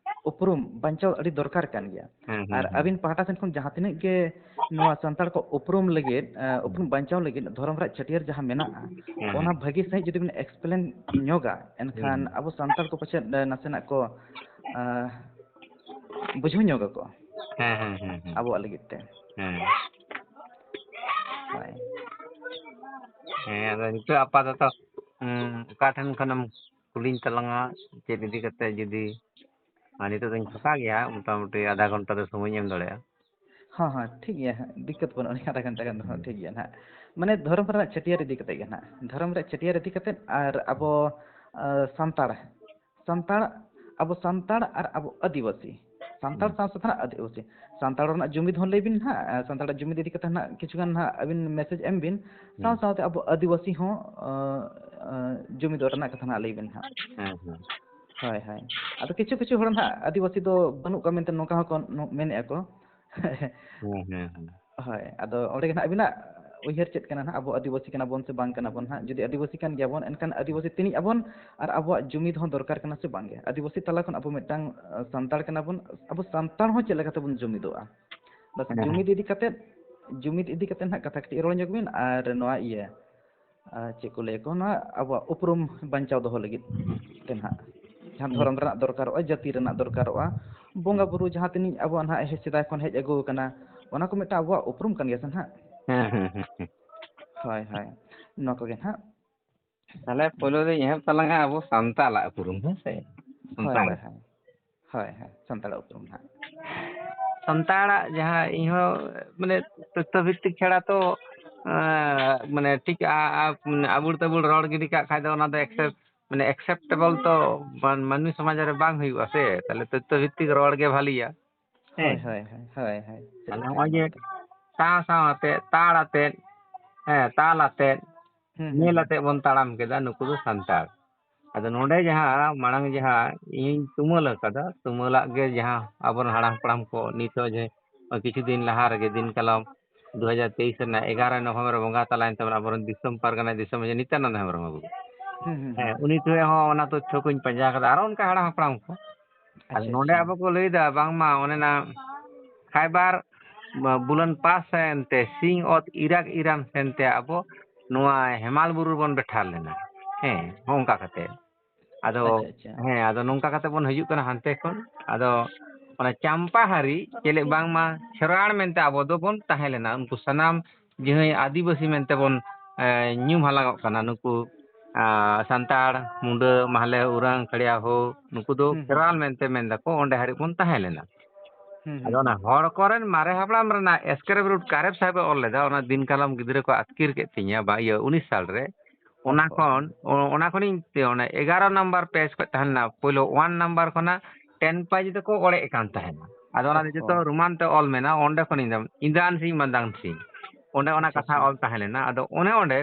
ᱩᱯᱨᱩᱢ ᱵᱟᱧᱪᱟᱣ ᱟᱹᱰᱤ ᱫᱚᱨᱠᱟᱨ ᱠᱟᱱ ᱜᱮᱭᱟ᱾ ᱦᱮᱸ, ᱦᱮᱸ, ᱟᱨ ᱦᱮᱸ᱾ ᱟᱹᱵᱤᱱ ᱯᱟᱦᱴᱟ ᱥᱮᱱ ᱠᱷᱚᱱ ᱡᱟᱦᱟᱸ ᱛᱤᱱᱟᱹᱜ ᱜᱮ ᱱᱚᱣᱟ ᱥᱟᱱᱛᱟᱲ ᱠᱚ ᱩᱯᱨᱩᱢ ᱞᱟᱹᱜᱤᱫ, ᱮ, ᱩᱯᱨᱩᱢ ᱵᱟᱧᱪᱟᱣ ᱞᱟᱹᱜᱤᱫ ᱫᱷᱚᱨᱚᱢ ᱨᱮᱭᱟᱜ ᱪᱷᱟᱹᱴᱭᱟᱹᱨ ᱡᱟᱦᱟᱸ ᱢᱮᱱᱟᱜᱼᱟ, ᱦᱮᱸ, ᱚᱱᱟ ᱦᱮᱸ᱾ ᱵᱷᱟᱹᱜᱤ ᱥᱟᱺᱦᱤᱡ ᱡᱩᱫᱤ ᱵᱤᱱ explain ᱧᱚᱜᱟ, ᱮᱱᱠᱷᱟᱱ ᱦᱮᱸ᱾ ᱟᱵᱚ ᱥᱟᱱᱛᱟᱲ ᱠᱚ ᱯᱟᱪᱮᱫ, ᱮ, ᱱᱟᱥᱮᱱᱟᱜ ᱠᱚ, ᱮ, ᱵᱩᱡᱷᱟᱹᱣ ᱧᱚᱜ ᱟᱠᱚ ᱦᱮᱸ, ᱦᱮᱸ, ᱦᱮᱸ, ᱦᱮᱸ᱾ ᱟᱵᱚᱣᱟᱜ ᱞᱟᱹᱜᱤᱫ ᱛᱮ᱾ ᱦᱮᱸ᱾ ᱦᱳᱭ᱾ ᱦᱮᱸ, ᱟᱫᱚ ᱱᱤᱛᱚᱜ ᱟᱯᱟᱛᱚᱛᱚ, ᱩᱸ, ᱚᱠᱟ ᱴᱷᱮᱱ ᱠᱷᱚᱱᱮᱢ ᱠᱩᱞᱤᱧ ᱛᱟᱞᱟᱝᱟ, ᱪᱮᱫ ᱤᱫᱤ ᱠᱟᱛᱮ ᱡᱩᱫᱤ, ᱟᱨ ᱱᱤᱛᱚᱜ ᱫᱚᱧ ᱯᱷᱟᱸᱠᱟ ᱜᱮᱭᱟ, ᱢᱚᱴᱟᱢᱩᱴᱤ ᱟᱫᱷᱟ ᱜᱷᱚᱱᱴᱟ ᱫᱚ ᱥᱚᱢᱚᱭᱤᱧ ᱮᱢ ᱫᱟᱲᱮᱭᱟᱜᱼᱟ᱾ ᱦᱚᱸ ᱦᱚᱸ, ᱴᱷᱤᱠ ᱜᱮᱭᱟ ᱦᱟᱸᱜ, ᱫᱤᱠᱠᱟᱹᱛ ᱵᱟᱹᱱᱩᱜᱼᱟ᱾ ᱟᱫᱷᱟ ᱜᱷᱚᱱᱴᱟ ᱜᱟᱱ ᱫᱚ ᱦᱟᱸᱜ ᱴᱷᱤᱠ ᱜᱮᱭᱟ ᱦᱟᱸᱜ᱾ ᱢᱟᱱᱮ ᱫᱷᱚᱨᱚᱢ ᱨᱮᱱᱟᱜ ᱪᱷᱟᱹᱴᱭᱟᱹᱨ ᱤᱫᱤ ᱠᱟᱛᱮ ᱜᱮ ᱦᱟᱸᱜ, ᱫᱷᱚᱨᱚᱢ ᱨᱮᱭᱟᱜ ᱪᱷᱟᱹᱴᱭᱟᱹᱨ ᱤᱫᱤ ᱠᱟᱛᱮ ᱟᱨ ᱟᱵᱚ ᱥᱟᱱᱛᱟᱲ, ᱥᱟᱱᱛᱟᱲ, ᱟᱵᱚ ᱥᱟᱱᱛᱟᱲ ᱟᱨ ᱟᱵᱚ ᱟᱹᱫᱤᱵᱟᱹᱥᱤ, ᱥᱟᱱᱛᱟᱲ ᱥᱟᱶ ᱥᱟᱶᱛᱮ ᱦᱟᱸᱜ ᱟᱹᱫᱤᱵᱟᱹᱥᱤ, ᱥᱟᱱᱛᱟᱲ ᱨᱮᱱᱟᱜ ᱡᱩᱢᱤᱫ ᱦᱚᱸ ᱞᱟᱹᱭ ᱵᱤᱱ ᱦᱟᱸᱜ, ᱥᱟᱱᱛᱟᱲᱟᱜ ᱡᱩᱢᱤᱫ ᱤᱫᱤ ᱠᱟᱛᱮ ᱦᱟᱸᱜ ᱠᱤᱪᱷᱩ ᱜᱟᱱ ᱦᱟᱸᱜ ᱟᱹᱵᱤᱱ ᱢᱮᱥᱮᱡᱽ ᱮᱢ ᱵᱤᱱ, ᱥᱟᱶ ᱥᱟᱶᱛᱮ ᱟᱵᱚ ᱟᱹᱫᱤᱵᱟᱹᱥᱤ ᱦᱚᱸ ᱡᱩᱢᱤᱫᱚᱜ ᱨᱮᱱᱟᱜ ᱠᱟᱛᱷᱟ ᱦᱟᱸᱜ ᱞᱟᱹᱭ ᱵᱤᱱ ᱦᱟᱸᱜ᱾ ᱦᱮᱸ ᱦᱮᱸ᱾ ᱦᱳᱭ ᱦᱳᱭ᱾ ᱟᱫᱚ ᱠᱤᱪᱷᱩ ᱠᱤᱪᱷᱩ ᱦᱚᱲ ᱦᱟᱸᱜ ᱟᱹᱫᱤᱵᱟᱹᱥᱤ ᱫᱚ ᱵᱟᱹᱱᱩᱜ ᱠᱚᱣᱟ ᱢᱮᱱᱛᱮ ᱱᱚᱝᱠᱟ ᱦᱚᱸᱠᱚ ᱢᱮᱱᱮᱫᱼᱟ ᱠᱚ᱾ ᱦᱮᱸ ᱦᱮᱸ ᱦᱮᱸ᱾ ᱦᱳᱭ, ᱟᱫᱚ ᱚᱸᱰᱮ ᱜᱮ ᱱᱟᱦᱟᱜ ᱟᱹᱵᱤᱱᱟᱜ ᱩᱭᱦᱟᱹᱨ ᱪᱮᱫ ᱠᱟᱱᱟ ᱱᱟᱦᱟᱜ, ᱟᱵᱚ ᱟᱹᱫᱤᱵᱟᱹᱥᱤ ᱠᱟᱱᱟ ᱵᱚᱱ ᱥᱮ ᱵᱟᱝ ᱠᱟᱱᱟ ᱵᱚᱱ ᱱᱟᱦᱟᱜ? ᱡᱩᱫᱤ ᱟᱹᱫᱤᱵᱟᱹᱥᱤ ᱠᱟᱱ ᱜᱮᱭᱟ ᱵᱚᱱ, ᱮᱱᱠᱷᱟᱱ ᱟᱹᱫᱤᱵᱟᱹᱥᱤ ᱛᱤᱱᱤᱡ ᱟᱵᱚᱱ ᱟᱨ ᱟᱵᱚᱣᱟᱜ ᱡᱩᱢᱤᱫ ᱦᱚᱸ ᱫᱚᱨᱠᱟᱨ ᱠᱟᱱᱟ ᱥᱮ ᱵᱟᱝ ᱜᱮ? ᱟᱹᱫᱤᱵᱟᱹᱥᱤ ᱛᱟᱞᱟ ᱠᱷᱚᱱ ᱟᱵᱚ ᱢᱤᱫᱴᱟᱝ ᱥᱟᱱᱛᱟᱲ ᱠᱟᱱᱟ ᱵᱚᱱ, ᱟᱵᱚ ᱥᱟᱱᱛᱟᱲ ᱦᱚᱸ ᱪᱮᱫ ᱞᱮᱠᱟ ᱛᱮᱵᱚᱱ ᱡᱩᱢᱤᱫᱚᱜᱼᱟ? ᱵᱟᱥ, ᱡᱩᱢᱤᱫ ᱤᱫᱤ ᱠᱟᱛᱮᱫ, ᱡᱩᱢᱤᱫ ᱤᱫᱤ ᱠᱟᱛᱮᱫ ᱱᱟᱦᱟᱜ ᱠᱟᱛᱷᱟ ᱠᱟᱹᱴᱤᱡ ᱨᱚᱲ ᱧᱚᱜ ᱵᱤᱱ, ᱟᱨ ᱱᱚᱣᱟ ᱤᱭᱟᱹ ᱪᱮᱫ ᱠᱚ ᱞᱟᱹᱭᱟ ᱠᱚ, ᱱᱚᱣᱟ ᱟᱵᱚᱣᱟᱜ ᱩᱯᱨᱩᱢ ᱵᱟᱧᱪᱟᱣ ᱫᱚᱦᱚ ᱞᱟᱹᱜᱤᱫ ᱛᱮ ᱱᱟᱦᱟᱜ, ᱡᱟᱦᱟᱸ ᱫᱷᱚᱨᱚᱢ ᱨᱮᱱᱟᱜ ᱫᱚᱨᱠᱟᱨᱚᱜᱼᱟ, ᱡᱟᱹᱛᱤ ᱨᱮᱱᱟᱜ ᱫᱚᱨᱠᱟᱨᱚᱜᱼᱟ, ᱵᱚᱸᱜᱟ ᱵᱩᱨᱩ ᱡᱟᱦᱟᱸ ᱛᱤᱱᱟᱹᱜ ᱟᱵᱚᱣᱟᱜ ᱱᱟᱦᱟᱜ ᱥᱮᱫᱟᱭ ᱠᱷᱚᱱ ᱦᱮᱡ ᱟᱹᱜᱩ ᱟᱠᱟᱱᱟ, ᱚᱱᱟ ᱠᱚ ᱢᱤᱫᱴᱟᱝ ᱟᱵᱚᱣᱟᱜ ᱩᱯᱨᱩᱢ ᱠᱟᱱ ᱜᱮᱭᱟ ᱥᱮ ᱱᱟᱦᱟᱜ᱾ ᱦᱮᱸ ᱦᱮᱸ ᱦᱮᱸ ᱦᱮᱸ᱾ ᱦᱳᱭ ᱦᱳᱭ, ᱱᱚᱣᱟ ᱠᱚᱜᱮ ᱱᱟᱦᱟᱜ᱾ ᱛᱟᱦᱞᱮ ᱯᱳᱭᱞᱳ ᱫᱚᱧ ᱮᱦᱚᱵ ᱛᱟᱞᱟᱝᱟ ᱟᱵᱚ ᱥᱟᱱᱛᱟᱲᱟᱜ ᱩᱯᱨᱩᱢ, ᱦᱮᱸ ᱥᱮ? ᱦᱳᱭ ᱥᱟᱱᱛᱟᱲ᱾ ᱦᱳᱭ ᱦᱳᱭ᱾ ᱦᱳᱭ ᱦᱳᱭ, ᱥᱟᱱᱛᱟᱲᱟᱜ ᱩᱯᱨᱩᱢ ᱱᱟᱦᱟᱜ᱾ ᱥᱟᱱᱛᱟᱲᱟᱜ ᱡᱟᱦᱟᱸ ᱤᱧᱦᱚᱸ ᱢᱟᱱᱮ ᱛᱚᱛᱛᱷᱚ ᱵᱷᱤᱛᱛᱤᱠ ᱪᱷᱟᱲᱟ ᱛᱚ ᱮᱸ, ᱢᱟᱱᱮ ᱴᱷᱤᱠ ᱟ- ᱟ- ᱢᱟᱱᱮ ᱟᱵᱩᱲ ᱛᱟᱵᱩᱲ ᱨᱚᱲ ᱜᱤᱰᱤ ᱠᱟᱜ ᱠᱷᱟᱡ ᱫᱚ ᱚᱱᱟ ᱫᱚ accept- ᱢᱟᱱᱮ acceptable ᱛᱚ ᱢᱟᱱ- ᱢᱟᱹᱱᱢᱤ ᱥᱚᱢᱟᱡᱽ ᱨᱮ ᱵᱟᱝ ᱦᱩᱭᱩᱜᱼᱟ ᱥᱮ, ᱛᱟᱦᱞᱮ ᱛᱚᱛᱛᱷᱚ ᱵᱷᱤᱛᱛᱤᱠ ᱨᱚᱲ ᱜᱮ ᱵᱷᱟᱹᱞᱤᱭᱟ᱾ ᱦᱳᱭ ᱦᱮᱸ᱾ ᱦᱳᱭ ᱦᱳᱭ ᱦᱳᱭ ᱦᱳᱭ, ᱥᱟᱹᱨᱤ ᱛᱟᱦᱞᱮ ᱠᱟᱛᱷᱟ ᱱᱚᱜᱼᱚᱭ ᱠᱟᱱᱟ ᱡᱮ ᱱᱚᱣᱟ ᱫᱚ᱾ ᱥᱟᱶ ᱥᱟᱶ ᱟᱛᱮ, ᱛᱟᱲ ᱟᱛᱮ, ᱦᱮᱸ, ᱛᱟᱞ ᱟᱛᱮ, ᱦᱩᱸ, ᱦᱩᱸ, ᱧᱮᱞ ᱦᱩᱸ᱾ ᱟᱛᱮ ᱵᱚᱱ ᱛᱟᱲᱟᱢ ᱠᱮᱫᱟ, ᱱᱩᱠᱩ ᱫᱚ ᱥᱟᱱᱛᱟᱲ᱾ ᱟᱫᱚ ᱱᱚᱰᱮ ᱡᱟᱦᱟᱸ ᱢᱟᱲᱟᱝ ᱡᱟᱦᱟᱸ ᱤᱧ ᱛᱩᱢᱟᱹᱞ ᱟᱠᱟᱫᱟ, ᱛᱩᱢᱟᱹᱞᱟᱜ ᱜᱮ ᱡᱟᱦᱟᱸ ᱟᱵᱚᱨᱮᱱ ᱦᱟᱲᱟᱢ ᱦᱟᱯᱲᱟᱢ ᱠᱚ ᱱᱤᱛ ᱦᱚᱸ ᱡᱮ ᱠᱤᱪᱷᱩ ᱫᱤᱱ ᱞᱟᱦᱟ ᱨᱮᱜᱮ ᱫᱤᱱ ᱠᱟᱞᱚᱢ ᱫᱩ ᱦᱟᱡᱟᱨ ᱛᱮᱭᱤᱥ ᱨᱮᱱᱟᱜ ᱮᱜᱟᱨᱚ ᱱᱚᱵᱷᱮᱢᱵᱚᱨ ᱵᱚᱸᱜᱟ ᱛᱟᱞᱟᱭᱮᱱ ᱛᱟᱵᱚᱱᱟ ᱟᱵᱚᱨᱮᱱ ᱫᱤᱥᱚᱢ ᱯᱟᱨᱜᱟᱱᱟ ᱫᱤᱥᱚᱢ ᱢᱟᱹᱡᱷᱤ ᱱᱤᱛᱭᱟᱱᱟᱱᱫ ᱦᱮᱢᱵᱨᱚᱢ ᱵᱟᱹᱵᱩ᱾ ᱦᱩᱸ, ᱦᱩᱸ, ᱦᱮᱸ, ᱦᱩᱸ᱾ ᱩᱱᱤ ᱴᱷᱮᱱ ᱦᱚᱸ ᱚᱱᱟ ᱛᱚᱛᱛᱷᱚ ᱠᱚᱧ ᱯᱟᱸᱡᱟ ᱠᱟᱫᱟ, ᱟᱨᱚ ᱚᱱᱠᱟ ᱦᱟᱲᱟᱢ ᱦᱟᱯᱲᱟᱢ ᱠᱚ᱾ ᱟᱫᱚ ᱟᱪᱪᱷᱟ, ᱱᱚᱰᱮ ᱟᱪᱪᱷᱟ᱾ ᱟᱵᱚ ᱠᱚ ᱞᱟᱹᱭᱫᱟ ᱵᱟᱝᱢᱟ ᱚᱱᱮ ᱚᱱᱟ ᱠᱷᱟᱭᱵᱟᱨ ᱵᱩᱞᱟᱱ ᱯᱟᱥ ᱮᱱᱛᱮ ᱥᱤᱧ ᱚᱛ ᱤᱨᱟᱠ ᱤᱨᱟᱱ ᱥᱮᱱᱛᱮ ᱟᱵᱚ ᱱᱚᱣᱟ ᱦᱮᱢᱟᱞ ᱵᱩᱨᱩ ᱨᱮᱵᱚᱱ ᱵᱮᱴᱷᱟᱨ ᱞᱮᱱᱟ᱾ ᱦᱮᱸ, ᱦᱚᱸᱜᱼᱚ ᱱᱚᱝᱠᱟ ᱠᱟᱛᱮ᱾ ᱟᱫᱚ ᱟᱪᱪᱷᱟ, ᱟᱪᱪᱷᱟ᱾ ᱦᱮᱸ, ᱟᱫᱚ ᱱᱚᱝᱠᱟ ᱠᱟᱛᱮ ᱵᱚᱱ ᱦᱤᱡᱩᱜ ᱠᱟᱱᱟ ᱦᱟᱱᱛᱮ ᱠᱷᱚᱱ᱾ ᱟᱫᱚ ᱚᱱᱟ ᱪᱟᱢᱯᱟ ᱦᱟᱹᱨᱤ ᱪᱮᱫ ᱵᱟᱝᱢᱟ ᱠᱷᱮᱨᱣᱟᱲ ᱢᱮᱱᱛᱮ ᱟᱵᱚ ᱫᱚᱵᱚᱱ ᱛᱟᱦᱮᱸ ᱞᱮᱱᱟ᱾ ᱩᱱᱠᱩ ᱥᱟᱱᱟᱢ ᱡᱟᱦᱟᱸᱭ ᱟᱹᱫᱤᱵᱟᱹᱥᱤ ᱢᱮᱱᱛᱮ ᱵᱚᱱ, ᱮ, ᱧᱩᱢ ᱦᱟᱞᱟᱝᱚᱜ ᱠᱟᱱᱟ, ᱱᱩᱠᱩ, ᱟ, ᱥᱟᱱᱛᱟᱲ, ᱢᱩᱰᱟᱹ, ᱢᱟᱦᱞᱮ, ᱩᱨᱟᱝ, ᱠᱷᱟᱲᱭᱟ ᱦᱳ, ᱱᱩᱠᱩ ᱫᱚ ᱦᱩᱸ, ᱦᱩᱸ, ᱠᱷᱮᱨᱣᱟᱲ ᱦᱩᱸ᱾ ᱢᱮᱱᱛᱮ ᱢᱮᱱ ᱫᱟᱠᱚ, ᱚᱸᱰᱮ ᱦᱟᱹᱨᱤᱡ ᱵᱚᱱ ᱛᱟᱦᱮᱸ ᱞᱮᱱᱟ᱾ ᱦᱩᱸ, ᱟᱫᱚ ᱦᱩᱸ, ᱚᱱᱟ ᱦᱩᱸ᱾ ᱦᱚᱲ ᱠᱚᱨᱮᱱ ᱢᱟᱨᱮ ᱦᱟᱯᱲᱟᱢ ᱨᱮᱱᱟᱜ ᱮᱥᱠᱨᱮᱯ ᱨᱩᱴ ᱠᱟᱨᱮᱯ ᱥᱟᱦᱮᱵ ᱮ ᱚᱞ ᱞᱮᱫᱟ, ᱚᱱᱟ ᱫᱤᱱ ᱠᱟᱞᱚᱢ ᱜᱤᱫᱽᱨᱟᱹ ᱠᱚ ᱟᱹᱛᱠᱤᱨ ᱠᱮᱫ ᱛᱤᱧᱟ ᱵᱟ, ᱤᱭᱟᱹ, ᱩᱱᱤᱥ ᱥᱟᱞ ᱨᱮ᱾ ᱚᱱᱟ ᱚ, ᱚ, ᱠᱷᱚᱱ, ᱚ᱾ ᱚ-, ᱚᱱᱟ ᱠᱷᱚᱱᱤᱧ ᱛᱮ-, ᱚᱱᱮ ᱮᱜᱟᱨᱚ ᱱᱟᱢᱵᱟᱨ ᱯᱮᱡᱽ ᱠᱷᱚᱱ ᱛᱟᱦᱮᱸ ᱞᱮᱱᱟ, ᱯᱳᱭᱞᱳ ᱚᱣᱟᱱ ᱱᱟᱢᱵᱟᱨ ᱠᱷᱚᱱᱟᱜ ᱴᱮᱱ ᱯᱮᱡᱽ ᱫᱚᱠᱚ ᱚᱲᱮᱡ ᱠᱟᱱ ᱛᱟᱦᱮᱱᱟ᱾ ᱟᱫᱚ ᱚᱱᱟ ᱫᱚ ᱚ, ᱡᱚᱛᱚ ᱚ᱾ ᱨᱳᱢᱟᱱ ᱛᱮ ᱚᱞ ᱢᱮᱱᱟᱜᱼᱟ, ᱚᱸᱰᱮ ᱠᱷᱚᱱᱤᱧ ᱧᱟᱢ, ᱤᱱᱫᱟᱱ ᱥᱤᱝ ᱢᱟᱱᱫᱟᱱ ᱥᱤᱝ, ᱚᱸᱰᱮ ᱚᱱᱟ ᱟᱪᱪᱷᱟ, ᱠᱟᱛᱷᱟ ᱟᱪᱪᱷᱟ᱾ ᱚᱞ ᱛᱟᱦᱮᱸ ᱞᱮᱱᱟ᱾ ᱟᱫᱚ ᱚᱱᱮ ᱚᱸᱰᱮ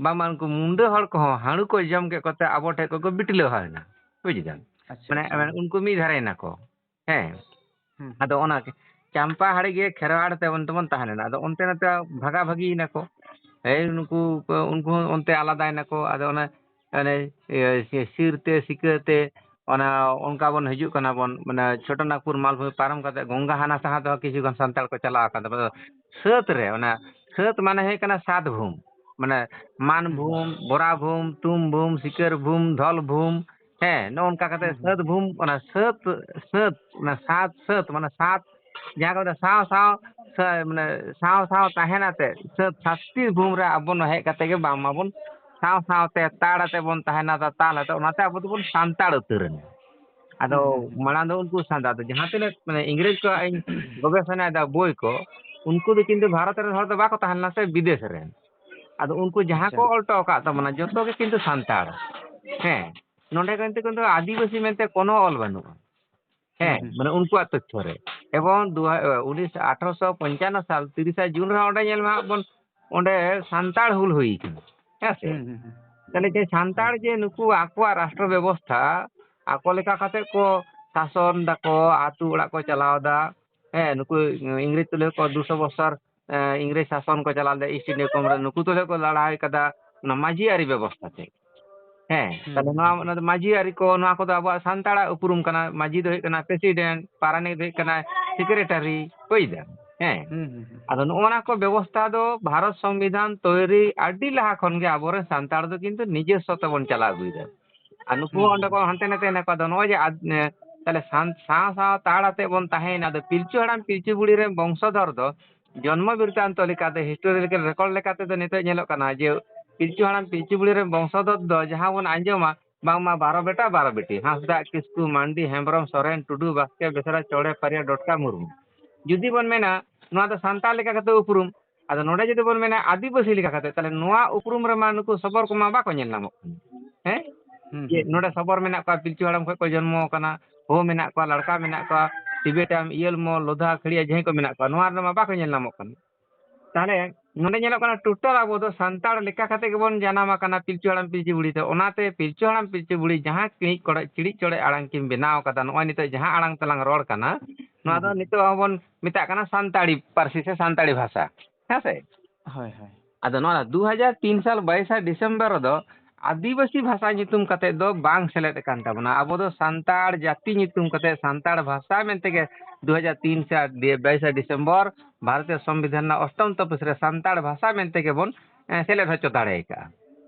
ᱵᱟᱝᱢᱟ ᱩᱱᱠᱩ ᱢᱩᱱᱰᱟᱹ ᱦᱚᱲ ᱠᱚᱦᱚᱸ ᱦᱟᱹᱬᱩ ᱠᱚ ᱡᱚᱢ ᱠᱮᱫ ᱠᱚᱛᱮ ᱟᱵᱚ ᱴᱷᱮᱱ ᱠᱚᱠᱚ ᱵᱤᱴᱞᱟᱹᱣ ᱦᱟᱣ ᱮᱱᱟ, ᱵᱩᱡᱽ ᱫᱟᱢ? ᱟᱪᱪᱷᱟ, ᱢᱟᱱᱮ, ᱟᱪᱪᱷᱟ᱾ ᱢᱟᱱᱮ ᱩᱱᱠᱩ ᱢᱤᱫ ᱫᱷᱟᱨᱮ ᱮᱱᱟᱠᱚ᱾ ᱦᱮᱸ᱾ ᱦᱩᱸ, ᱦᱩᱸ᱾ ᱟᱫᱚ ᱚᱱᱟ ᱜᱮ, ᱪᱟᱢᱯᱟ ᱦᱟᱲᱤ ᱜᱮ ᱠᱷᱮᱨᱣᱟᱲ ᱛᱮ ᱚᱱᱛᱮ ᱵᱚᱱ ᱛᱟᱦᱮᱸ ᱞᱮᱱᱟ᱾ ᱟᱫᱚ ᱚᱱᱛᱮ ᱱᱚᱛᱮ ᱵᱷᱟᱜᱟ ᱵᱷᱟᱜᱤᱭᱮᱱᱟ ᱠᱚ᱾ ᱮᱭ ᱱᱩᱠᱩ, ᱩᱱᱠᱩ ᱦᱚᱸ ᱚᱱᱛᱮ ᱟᱞᱟᱫᱟᱭᱮᱱᱟ ᱠᱚ᱾ ᱟᱫᱚ ᱚᱱᱮ, ᱚᱱᱮ, ᱤᱭᱟᱹ, ᱥᱤ-, ᱥᱤᱨ ᱛᱮ, ᱥᱤᱠᱟᱹ ᱛᱮ, ᱚᱱᱟ ᱚᱱᱠᱟ ᱵᱚᱱ ᱦᱤᱡᱩᱜ ᱠᱟᱱᱟ ᱵᱚᱱ, ᱢᱟᱱᱮ, ᱪᱷᱳᱴᱚ ᱱᱟᱜᱽᱯᱩᱨ ᱢᱟᱞᱵᱷᱩᱢᱤ ᱯᱟᱨᱚᱢ ᱠᱟᱛᱮ ᱜᱚᱝᱜᱟ ᱦᱟᱱᱟ ᱥᱟᱦᱟ ᱛᱮᱦᱚᱸ ᱠᱤᱪᱷᱩ ᱜᱟᱱ ᱥᱟᱱᱛᱟᱲ ᱠᱚ ᱪᱟᱞᱟᱣ ᱟᱠᱟᱱ ᱛᱟᱵᱚᱱᱟ᱾ ᱥᱟᱹᱛ ᱨᱮ, ᱚᱱᱟ ᱥᱟᱹᱛ ᱢᱟᱱᱮ ᱦᱩᱭᱩᱜ ᱠᱟᱱᱟ ᱥᱟᱛ ᱵᱷᱩᱢ, ᱢᱟᱱᱮ, ᱢᱟᱱ ᱦᱩᱸ, ᱦᱩᱸ᱾ ᱵᱷᱩᱢ, ᱵᱚᱨᱟ ᱵᱷᱩᱢ, ᱛᱩᱢ ᱵᱷᱩᱢ, ᱥᱤᱠᱟᱹᱨ ᱵᱷᱩᱢ, ᱫᱷᱚᱞ ᱵᱷᱩᱢ, ᱦᱮᱸ, ᱱᱚᱜᱼᱚ ᱱᱚᱝᱠᱟ ᱠᱟᱛᱮ ᱦᱩᱸ, ᱦᱩᱸ᱾ ᱥᱟᱹᱛ ᱵᱷᱩᱢ, ᱚᱱᱟ ᱥᱟᱹᱛ, ᱥᱟᱹᱛ, ᱚᱱᱟ ᱥᱟᱛ ᱥᱟᱹᱛ, ᱢᱟᱱᱮ ᱥᱟᱛ, ᱡᱟᱦᱟᱸ ᱠᱚ ᱢᱮᱛᱟᱜᱼᱟ ᱥᱟᱶ ᱥᱟᱶ, ᱥᱟ-, ᱢᱟᱱᱮ ᱥᱟᱶ ᱥᱟᱶ ᱛᱟᱦᱮᱱ ᱟᱛᱮ, ᱥᱟᱹᱛ ᱥᱟᱛᱴᱤ ᱵᱷᱩᱢ ᱨᱮ ᱟᱵᱚ ᱱᱚ ᱦᱮᱡ ᱠᱟᱛᱮ ᱜᱮ ᱵᱟᱝ ᱢᱟᱵᱚᱱ ᱥᱟᱶ ᱥᱟᱶᱛᱮ ᱛᱟᱲ ᱟᱛᱮ ᱵᱚᱱ ᱛᱟᱦᱮᱱᱟ, ᱛᱟ-, ᱛᱟᱞ ᱟᱛᱮ, ᱚᱱᱟᱛᱮ ᱟᱵᱚ ᱫᱚᱵᱚᱱ ᱥᱟᱱᱛᱟᱲ ᱩᱛᱟᱹᱨ ᱮᱱᱟ᱾ ᱟᱫᱚ ᱦᱩᱸ, ᱦᱩᱸ, ᱦᱩᱸ᱾ ᱢᱟᱲᱟᱝ ᱫᱚ ᱩᱱᱠᱩ ᱥᱟᱱᱛᱟᱲ ᱫᱚ ᱡᱟᱦᱟᱸ ᱛᱤᱱᱟᱹᱜ ᱢᱟᱱᱮ ᱤᱝᱨᱮᱡᱽ ᱠᱚᱣᱟᱜ ᱤᱧ ᱜᱚᱵᱮᱥᱚᱱᱟᱭᱮᱫᱟ ᱵᱳᱭ ᱠᱚ, ᱩᱱᱠᱩ ᱫᱚ ᱠᱤᱱᱛᱩ ᱵᱷᱟᱨᱚᱛ ᱨᱮᱱ ᱦᱚᱲ ᱫᱚ ᱵᱟᱠᱚ ᱛᱟᱦᱮᱸ ᱞᱮᱱᱟ ᱥᱮ, ᱵᱤᱫᱮᱥ ᱨᱮᱱ᱾ ᱟᱫᱚ ᱩᱱᱠᱩ ᱡᱟᱦᱟᱸ ᱟᱪᱪᱷᱟ᱾ ᱠᱚ ᱚᱞ ᱦᱚᱴᱚ ᱟᱠᱟᱫ ᱛᱟᱵᱚᱱᱟ ᱡᱚᱛᱚ ᱜᱮ ᱠᱤᱱᱛᱩ ᱥᱟᱱᱛᱟᱲ᱾ ᱦᱮᱸ, ᱱᱚᱰᱮ ᱠᱤᱱᱛᱩ, ᱠᱤᱱᱛᱩ ᱟᱹᱫᱤᱵᱟᱹᱥᱤ ᱢᱮᱱᱛᱮ ᱠᱳᱱᱳ ᱚᱞ ᱵᱟᱹᱱᱩᱜᱼᱟ᱾ ᱦᱩᱸ, ᱦᱮᱸ, ᱦᱩᱸ, ᱢᱟᱱᱮ ᱦᱩᱸ᱾ ᱩᱱᱠᱩᱣᱟᱜ ᱛᱚᱛᱛᱷᱚ ᱨᱮ᱾ ᱮᱵᱚᱝ ᱫᱩ ᱦᱟ-, ᱩᱱᱤᱥ, ᱟᱴᱷᱨᱚᱥᱚ ᱯᱚᱧᱪᱟᱱᱱᱚ ᱥᱟᱞ ᱛᱤᱨᱤᱥᱟ ᱡᱩᱱ ᱨᱮᱦᱚᱸ ᱚᱸᱰᱮ ᱧᱮᱞ ᱢᱮ ᱦᱟᱸᱜ ᱵᱚᱱ, ᱚᱸᱰᱮ ᱥᱟᱱᱛᱟᱲ ᱦᱩᱞ ᱦᱩᱭ ᱠᱟᱱᱟ᱾ ᱦᱮᱸ ᱥᱮ? ᱦᱩᱸ, ᱦᱩᱸ, ᱦᱩᱸ᱾ ᱛᱟᱦᱞᱮ ᱡᱮ ᱥᱟᱱᱛᱟᱲ ᱦᱩᱸ᱾ ᱡᱮ ᱱᱩᱠᱩ ᱟᱠᱚᱣᱟᱜ ᱨᱟᱥᱴᱨᱚ ᱵᱮᱵᱚᱥᱛᱷᱟ ᱟᱠᱚ ᱞᱮᱠᱟ ᱠᱟᱛᱮ ᱠᱚ ᱥᱟᱥᱚᱱ ᱫᱟᱠᱚ, ᱟᱹᱛᱩ ᱚᱲᱟᱜ ᱠᱚ ᱪᱟᱞᱟᱣ ᱫᱟ᱾ ᱦᱮᱸ, ᱱᱩᱠᱩ ᱤᱝᱨᱮᱡᱽ ᱛᱩᱞᱟᱹ ᱠᱚ ᱫᱩᱥᱚ ᱵᱚᱪᱷᱚᱨ, ᱮᱸ, ᱤᱝᱨᱮᱡᱽ ᱥᱟᱥᱚᱱ ᱠᱚ ᱪᱟᱞᱟᱣ ᱞᱮᱫᱟ, East India Company, ᱱᱩᱠᱩ ᱛᱩᱞᱟᱹ ᱠᱚ ᱞᱟᱲᱟᱣ ᱠᱟᱫᱟ ᱚᱱᱟ ᱢᱟᱹᱡᱷᱤ ᱟᱹᱨᱤ ᱵᱮᱵᱚᱥᱛᱷᱟ ᱛᱮ᱾ ᱦᱮᱸ, ᱦᱩᱸ, ᱛᱟᱦᱞᱮ ᱦᱩᱸ, ᱱᱚᱣᱟ, ᱦᱩᱸ᱾ ᱚᱱᱟ ᱫᱚ ᱢᱟᱹᱡᱷᱤ ᱟᱹᱨᱤ ᱠᱚ, ᱱᱚᱣᱟ ᱠᱚᱫᱚ ᱟᱵᱚᱣᱟᱜ ᱥᱟᱱᱛᱟᱲᱟᱜ ᱩᱯᱨᱩᱢ ᱠᱟᱱᱟ᱾ ᱢᱟᱹᱡᱷᱤ ᱫᱚ ᱦᱩᱭᱩᱜ ᱠᱟᱱᱟ president, ᱯᱟᱨᱟᱱᱤᱠ ᱫᱚ ᱦᱩᱭᱩᱜ ᱠᱟᱱᱟ secretary, ᱵᱩᱡᱽ ᱫᱟᱢ? ᱦᱮᱸ᱾ ᱦᱩᱸ, ᱦᱩᱸ, ᱦᱩᱸ᱾ ᱟᱫᱚ ᱱᱚᱜᱼᱚ ᱱᱟ ᱠᱚ ᱵᱮᱵᱚᱥᱛᱷᱟ ᱫᱚ ᱵᱷᱟᱨᱚᱛ ᱥᱚᱝᱵᱤᱫᱷᱟᱱ ᱛᱳᱭᱨᱤ ᱟᱹᱰᱤ ᱞᱟᱦᱟ ᱠᱷᱚᱱ ᱜᱮ ᱟᱵᱚᱨᱮᱱ ᱥᱟᱱᱛᱟᱲ ᱫᱚ ᱠᱤᱱᱛᱩ ᱱᱤᱡᱮᱥᱥᱚ ᱛᱮᱵᱚᱱ ᱪᱟᱞᱟᱣ ᱟᱹᱜᱩᱭᱮᱫᱟ᱾ ᱟᱨ ᱱᱩᱠᱩ ᱦᱩᱸ, ᱦᱚᱸ ᱚᱸᱰᱮ ᱦᱩᱸ᱾ ᱠᱚ ᱦᱟᱱᱛᱮ ᱱᱟᱛᱮ ᱦᱮᱱᱟᱜ ᱠᱚᱣᱟ᱾ ᱟᱫᱚ ᱱᱚᱜᱼᱚᱭ ᱡᱮ ᱟᱫ-, ᱮ, ᱛᱟᱦᱞᱮ ᱥᱟᱱ-, ᱥᱟᱶ ᱥᱟᱶ ᱛᱟᱲ ᱟᱛᱮ ᱵᱚᱱ ᱛᱟᱦᱮᱸᱭᱮᱱᱟ, ᱟᱫᱚ ᱯᱤᱞᱪᱩ ᱦᱟᱲᱟᱢ ᱯᱤᱞᱪᱩ ᱵᱩᱲᱦᱤ ᱨᱮᱱ ᱵᱚᱝᱥᱚᱫᱷᱚᱨ ᱫᱚ ᱡᱚᱱᱢᱚ ᱵᱤᱨᱛᱟᱱᱛᱚ ᱞᱮᱠᱟᱛᱮ, historical record ᱞᱮᱠᱟᱛᱮ ᱫᱚ ᱱᱤᱛᱚᱜ ᱧᱮᱞᱚᱜ ᱠᱟᱱᱟ ᱡᱮ ᱯᱤᱞᱪᱩ ᱦᱟᱲᱟᱢ ᱯᱤᱞᱪᱩ ᱵᱩᱲᱦᱤ ᱨᱮᱱ ᱵᱚᱝᱥᱚᱫᱷᱚᱨ ᱫᱚ ᱡᱟᱦᱟᱸ ᱵᱚᱱ ᱟᱸᱡᱚᱢᱟ, ᱵᱟᱝᱢᱟ ᱵᱟᱨᱚ ᱵᱮᱴᱟ ᱵᱟᱨᱚ ᱵᱤᱴᱤ, ᱦᱟᱸᱥᱫᱟ, ᱠᱤᱥᱠᱩ, ᱢᱟᱱᱰᱤ, ᱦᱮᱢᱵᱨᱚᱢ, ᱥᱚᱨᱮᱱ, ᱴᱩᱰᱩ, ᱵᱟᱥᱠᱮ, ᱵᱮᱥᱨᱟ, ᱪᱚᱲᱮ, ᱯᱟᱨᱤᱭᱟ, ᱰᱚᱴᱠᱟ, ᱢᱩᱨᱢᱩ᱾ ᱡᱩᱫᱤ ᱵᱚᱱ ᱢᱮᱱᱟ ᱱᱚᱣᱟ ᱫᱚ ᱥᱟᱱᱛᱟᱲ ᱞᱮᱠᱟ ᱠᱟᱛᱮ ᱩᱯᱨᱩᱢ, ᱟᱫᱚ ᱱᱚᱰᱮ ᱡᱩᱫᱤ ᱵᱚᱱ ᱢᱮᱱᱟ ᱟᱹᱫᱤᱵᱟᱹᱥᱤ ᱞᱮᱠᱟ ᱠᱟᱛᱮ, ᱛᱟᱦᱚᱞᱮ ᱱᱚᱣᱟ ᱩᱯᱨᱩᱢ ᱨᱮᱢᱟ ᱱᱩᱠᱩ ᱥᱚᱵᱚᱨ ᱠᱚᱢᱟ ᱵᱟᱠᱚ ᱧᱮᱞ ᱧᱟᱢᱚᱜ ᱠᱟᱱᱟ᱾ ᱦᱮᱸ? ᱦᱩᱸ, ᱡᱮ ᱦᱩᱸ᱾ ᱱᱚᱰᱮ ᱥᱚᱵᱚᱨ ᱢᱮᱱᱟᱜ ᱠᱚᱣᱟ, ᱯᱤᱞᱪᱩ ᱦᱟᱲᱟᱢ ᱠᱷᱚᱱ ᱠᱚ ᱡᱚᱱᱢᱚ ᱟᱠᱟᱱᱟ, ᱦᱳ ᱢᱮᱱᱟᱜ ᱠᱚᱣᱟ, ᱞᱟᱲᱠᱟ ᱢᱮᱱᱟᱜ ᱠᱚᱣᱟ, ᱴᱤᱵᱮᱴᱟᱢ, ᱤᱭᱟᱹᱞᱢᱚ, ᱞᱳᱫᱷᱟ, ᱠᱷᱟᱹᱲᱤᱭᱟ, ᱡᱟᱦᱟᱸᱭ ᱠᱚ ᱢᱮᱱᱟᱜ ᱠᱚᱣᱟ, ᱱᱚᱣᱟ ᱨᱮᱢᱟ ᱵᱟᱠᱚ ᱧᱮᱞ ᱧᱟᱢᱚᱜ ᱠᱟᱱᱟ᱾ ᱛᱟᱦᱚᱞᱮ ᱱᱚᱰᱮ ᱧᱮᱞᱚᱜ ᱠᱟᱱᱟ ᱴᱳᱴᱟᱞ ᱟᱵᱚ ᱫᱚ ᱥᱟᱱᱛᱟᱲ ᱞᱮᱠᱟ ᱠᱟᱛᱮ ᱜᱮᱵᱚᱱ ᱡᱟᱱᱟᱢ ᱟᱠᱟᱱᱟ ᱯᱤᱞᱪᱩ ᱦᱟᱲᱟᱢ ᱯᱤᱞᱪᱩ ᱵᱩᱲᱦᱤ ᱛᱮ᱾ ᱚᱱᱟᱛᱮ ᱯᱤᱞᱪᱩ ᱦᱟᱲᱟᱢ ᱯᱤᱞᱪᱩ ᱵᱩᱲᱦᱤ ᱡᱟᱦᱟᱸ ᱪᱤᱲᱤᱡ ᱠᱚᱲᱟ, ᱪᱤᱲᱤᱡ ᱪᱚᱲᱮᱡ ᱟᱲᱟᱝ ᱠᱤᱱ ᱵᱮᱱᱟᱣ ᱠᱟᱫᱟ, ᱱᱚᱜᱼᱚᱭ ᱱᱤᱛᱚᱜ ᱡᱟᱦᱟᱸ ᱟᱲᱟᱝ ᱛᱮᱞᱟᱝ ᱨᱚᱲ ᱠᱟᱱᱟ, ᱱᱚᱣᱟ ᱦᱩᱸ, ᱫᱚ ᱦᱩᱸ᱾ ᱱᱤᱛᱚᱜ ᱦᱚᱸᱵᱚᱱ ᱢᱮᱛᱟᱜ ᱠᱟᱱᱟ ᱥᱟᱱᱛᱟᱲᱤ ᱯᱟᱹᱨᱥᱤ ᱥᱮ ᱥᱟᱱᱛᱟᱲᱤ ᱵᱷᱟᱥᱟ᱾ ᱦᱮᱸ ᱥᱮ? ᱦᱳᱭ, ᱦᱳᱭ᱾ ᱟᱫᱚ ᱱᱚᱣᱟ ᱫᱩ ᱦᱟᱡᱟᱨ ᱛᱤᱱ ᱥᱟᱞ ᱵᱟᱭᱤᱥᱟ ᱰᱤᱥᱮᱢᱵᱚᱨ ᱨᱮᱫᱚ ᱟᱹᱫᱤᱵᱟᱹᱥᱤ ᱵᱷᱟᱥᱟ ᱧᱩᱛᱩᱢ ᱠᱟᱛᱮ ᱫᱚ ᱵᱟᱝ ᱥᱮᱞᱮᱫ ᱟᱠᱟᱱ ᱛᱟᱵᱚᱱᱟ᱾ ᱟᱵᱚ ᱫᱚ ᱥᱟᱱᱛᱟᱲ ᱡᱟᱹᱛᱤ ᱧᱩᱛᱩᱢ ᱠᱟᱛᱮ, ᱥᱟᱱᱛᱟᱲ ᱵᱷᱟᱥᱟ ᱢᱮᱱᱛᱮ ᱜᱮ ᱫᱩ ᱦᱟᱡᱟᱨ ᱛᱤᱱ ᱥᱟᱞ ᱵᱟᱭᱤᱥᱟ ᱰᱤᱥᱮᱢᱵᱚᱨ ᱵᱷᱟᱨᱚᱛᱤᱭᱚ ᱥᱚᱝᱵᱤᱫᱷᱟᱱ ᱨᱮᱱᱟᱜ ᱚᱥᱴᱚᱢ ᱛᱚᱯᱚᱥᱤ ᱨᱮ ᱥᱟᱱᱛᱟᱲ ᱵᱷᱟᱥᱟ ᱢᱮᱱᱛᱮ ᱜᱮᱵᱚᱱ, ᱮ, ᱥᱮᱞᱮᱫ ᱦᱚᱪᱚ ᱫᱟᱲᱮ ᱟᱠᱟᱫᱼᱟ᱾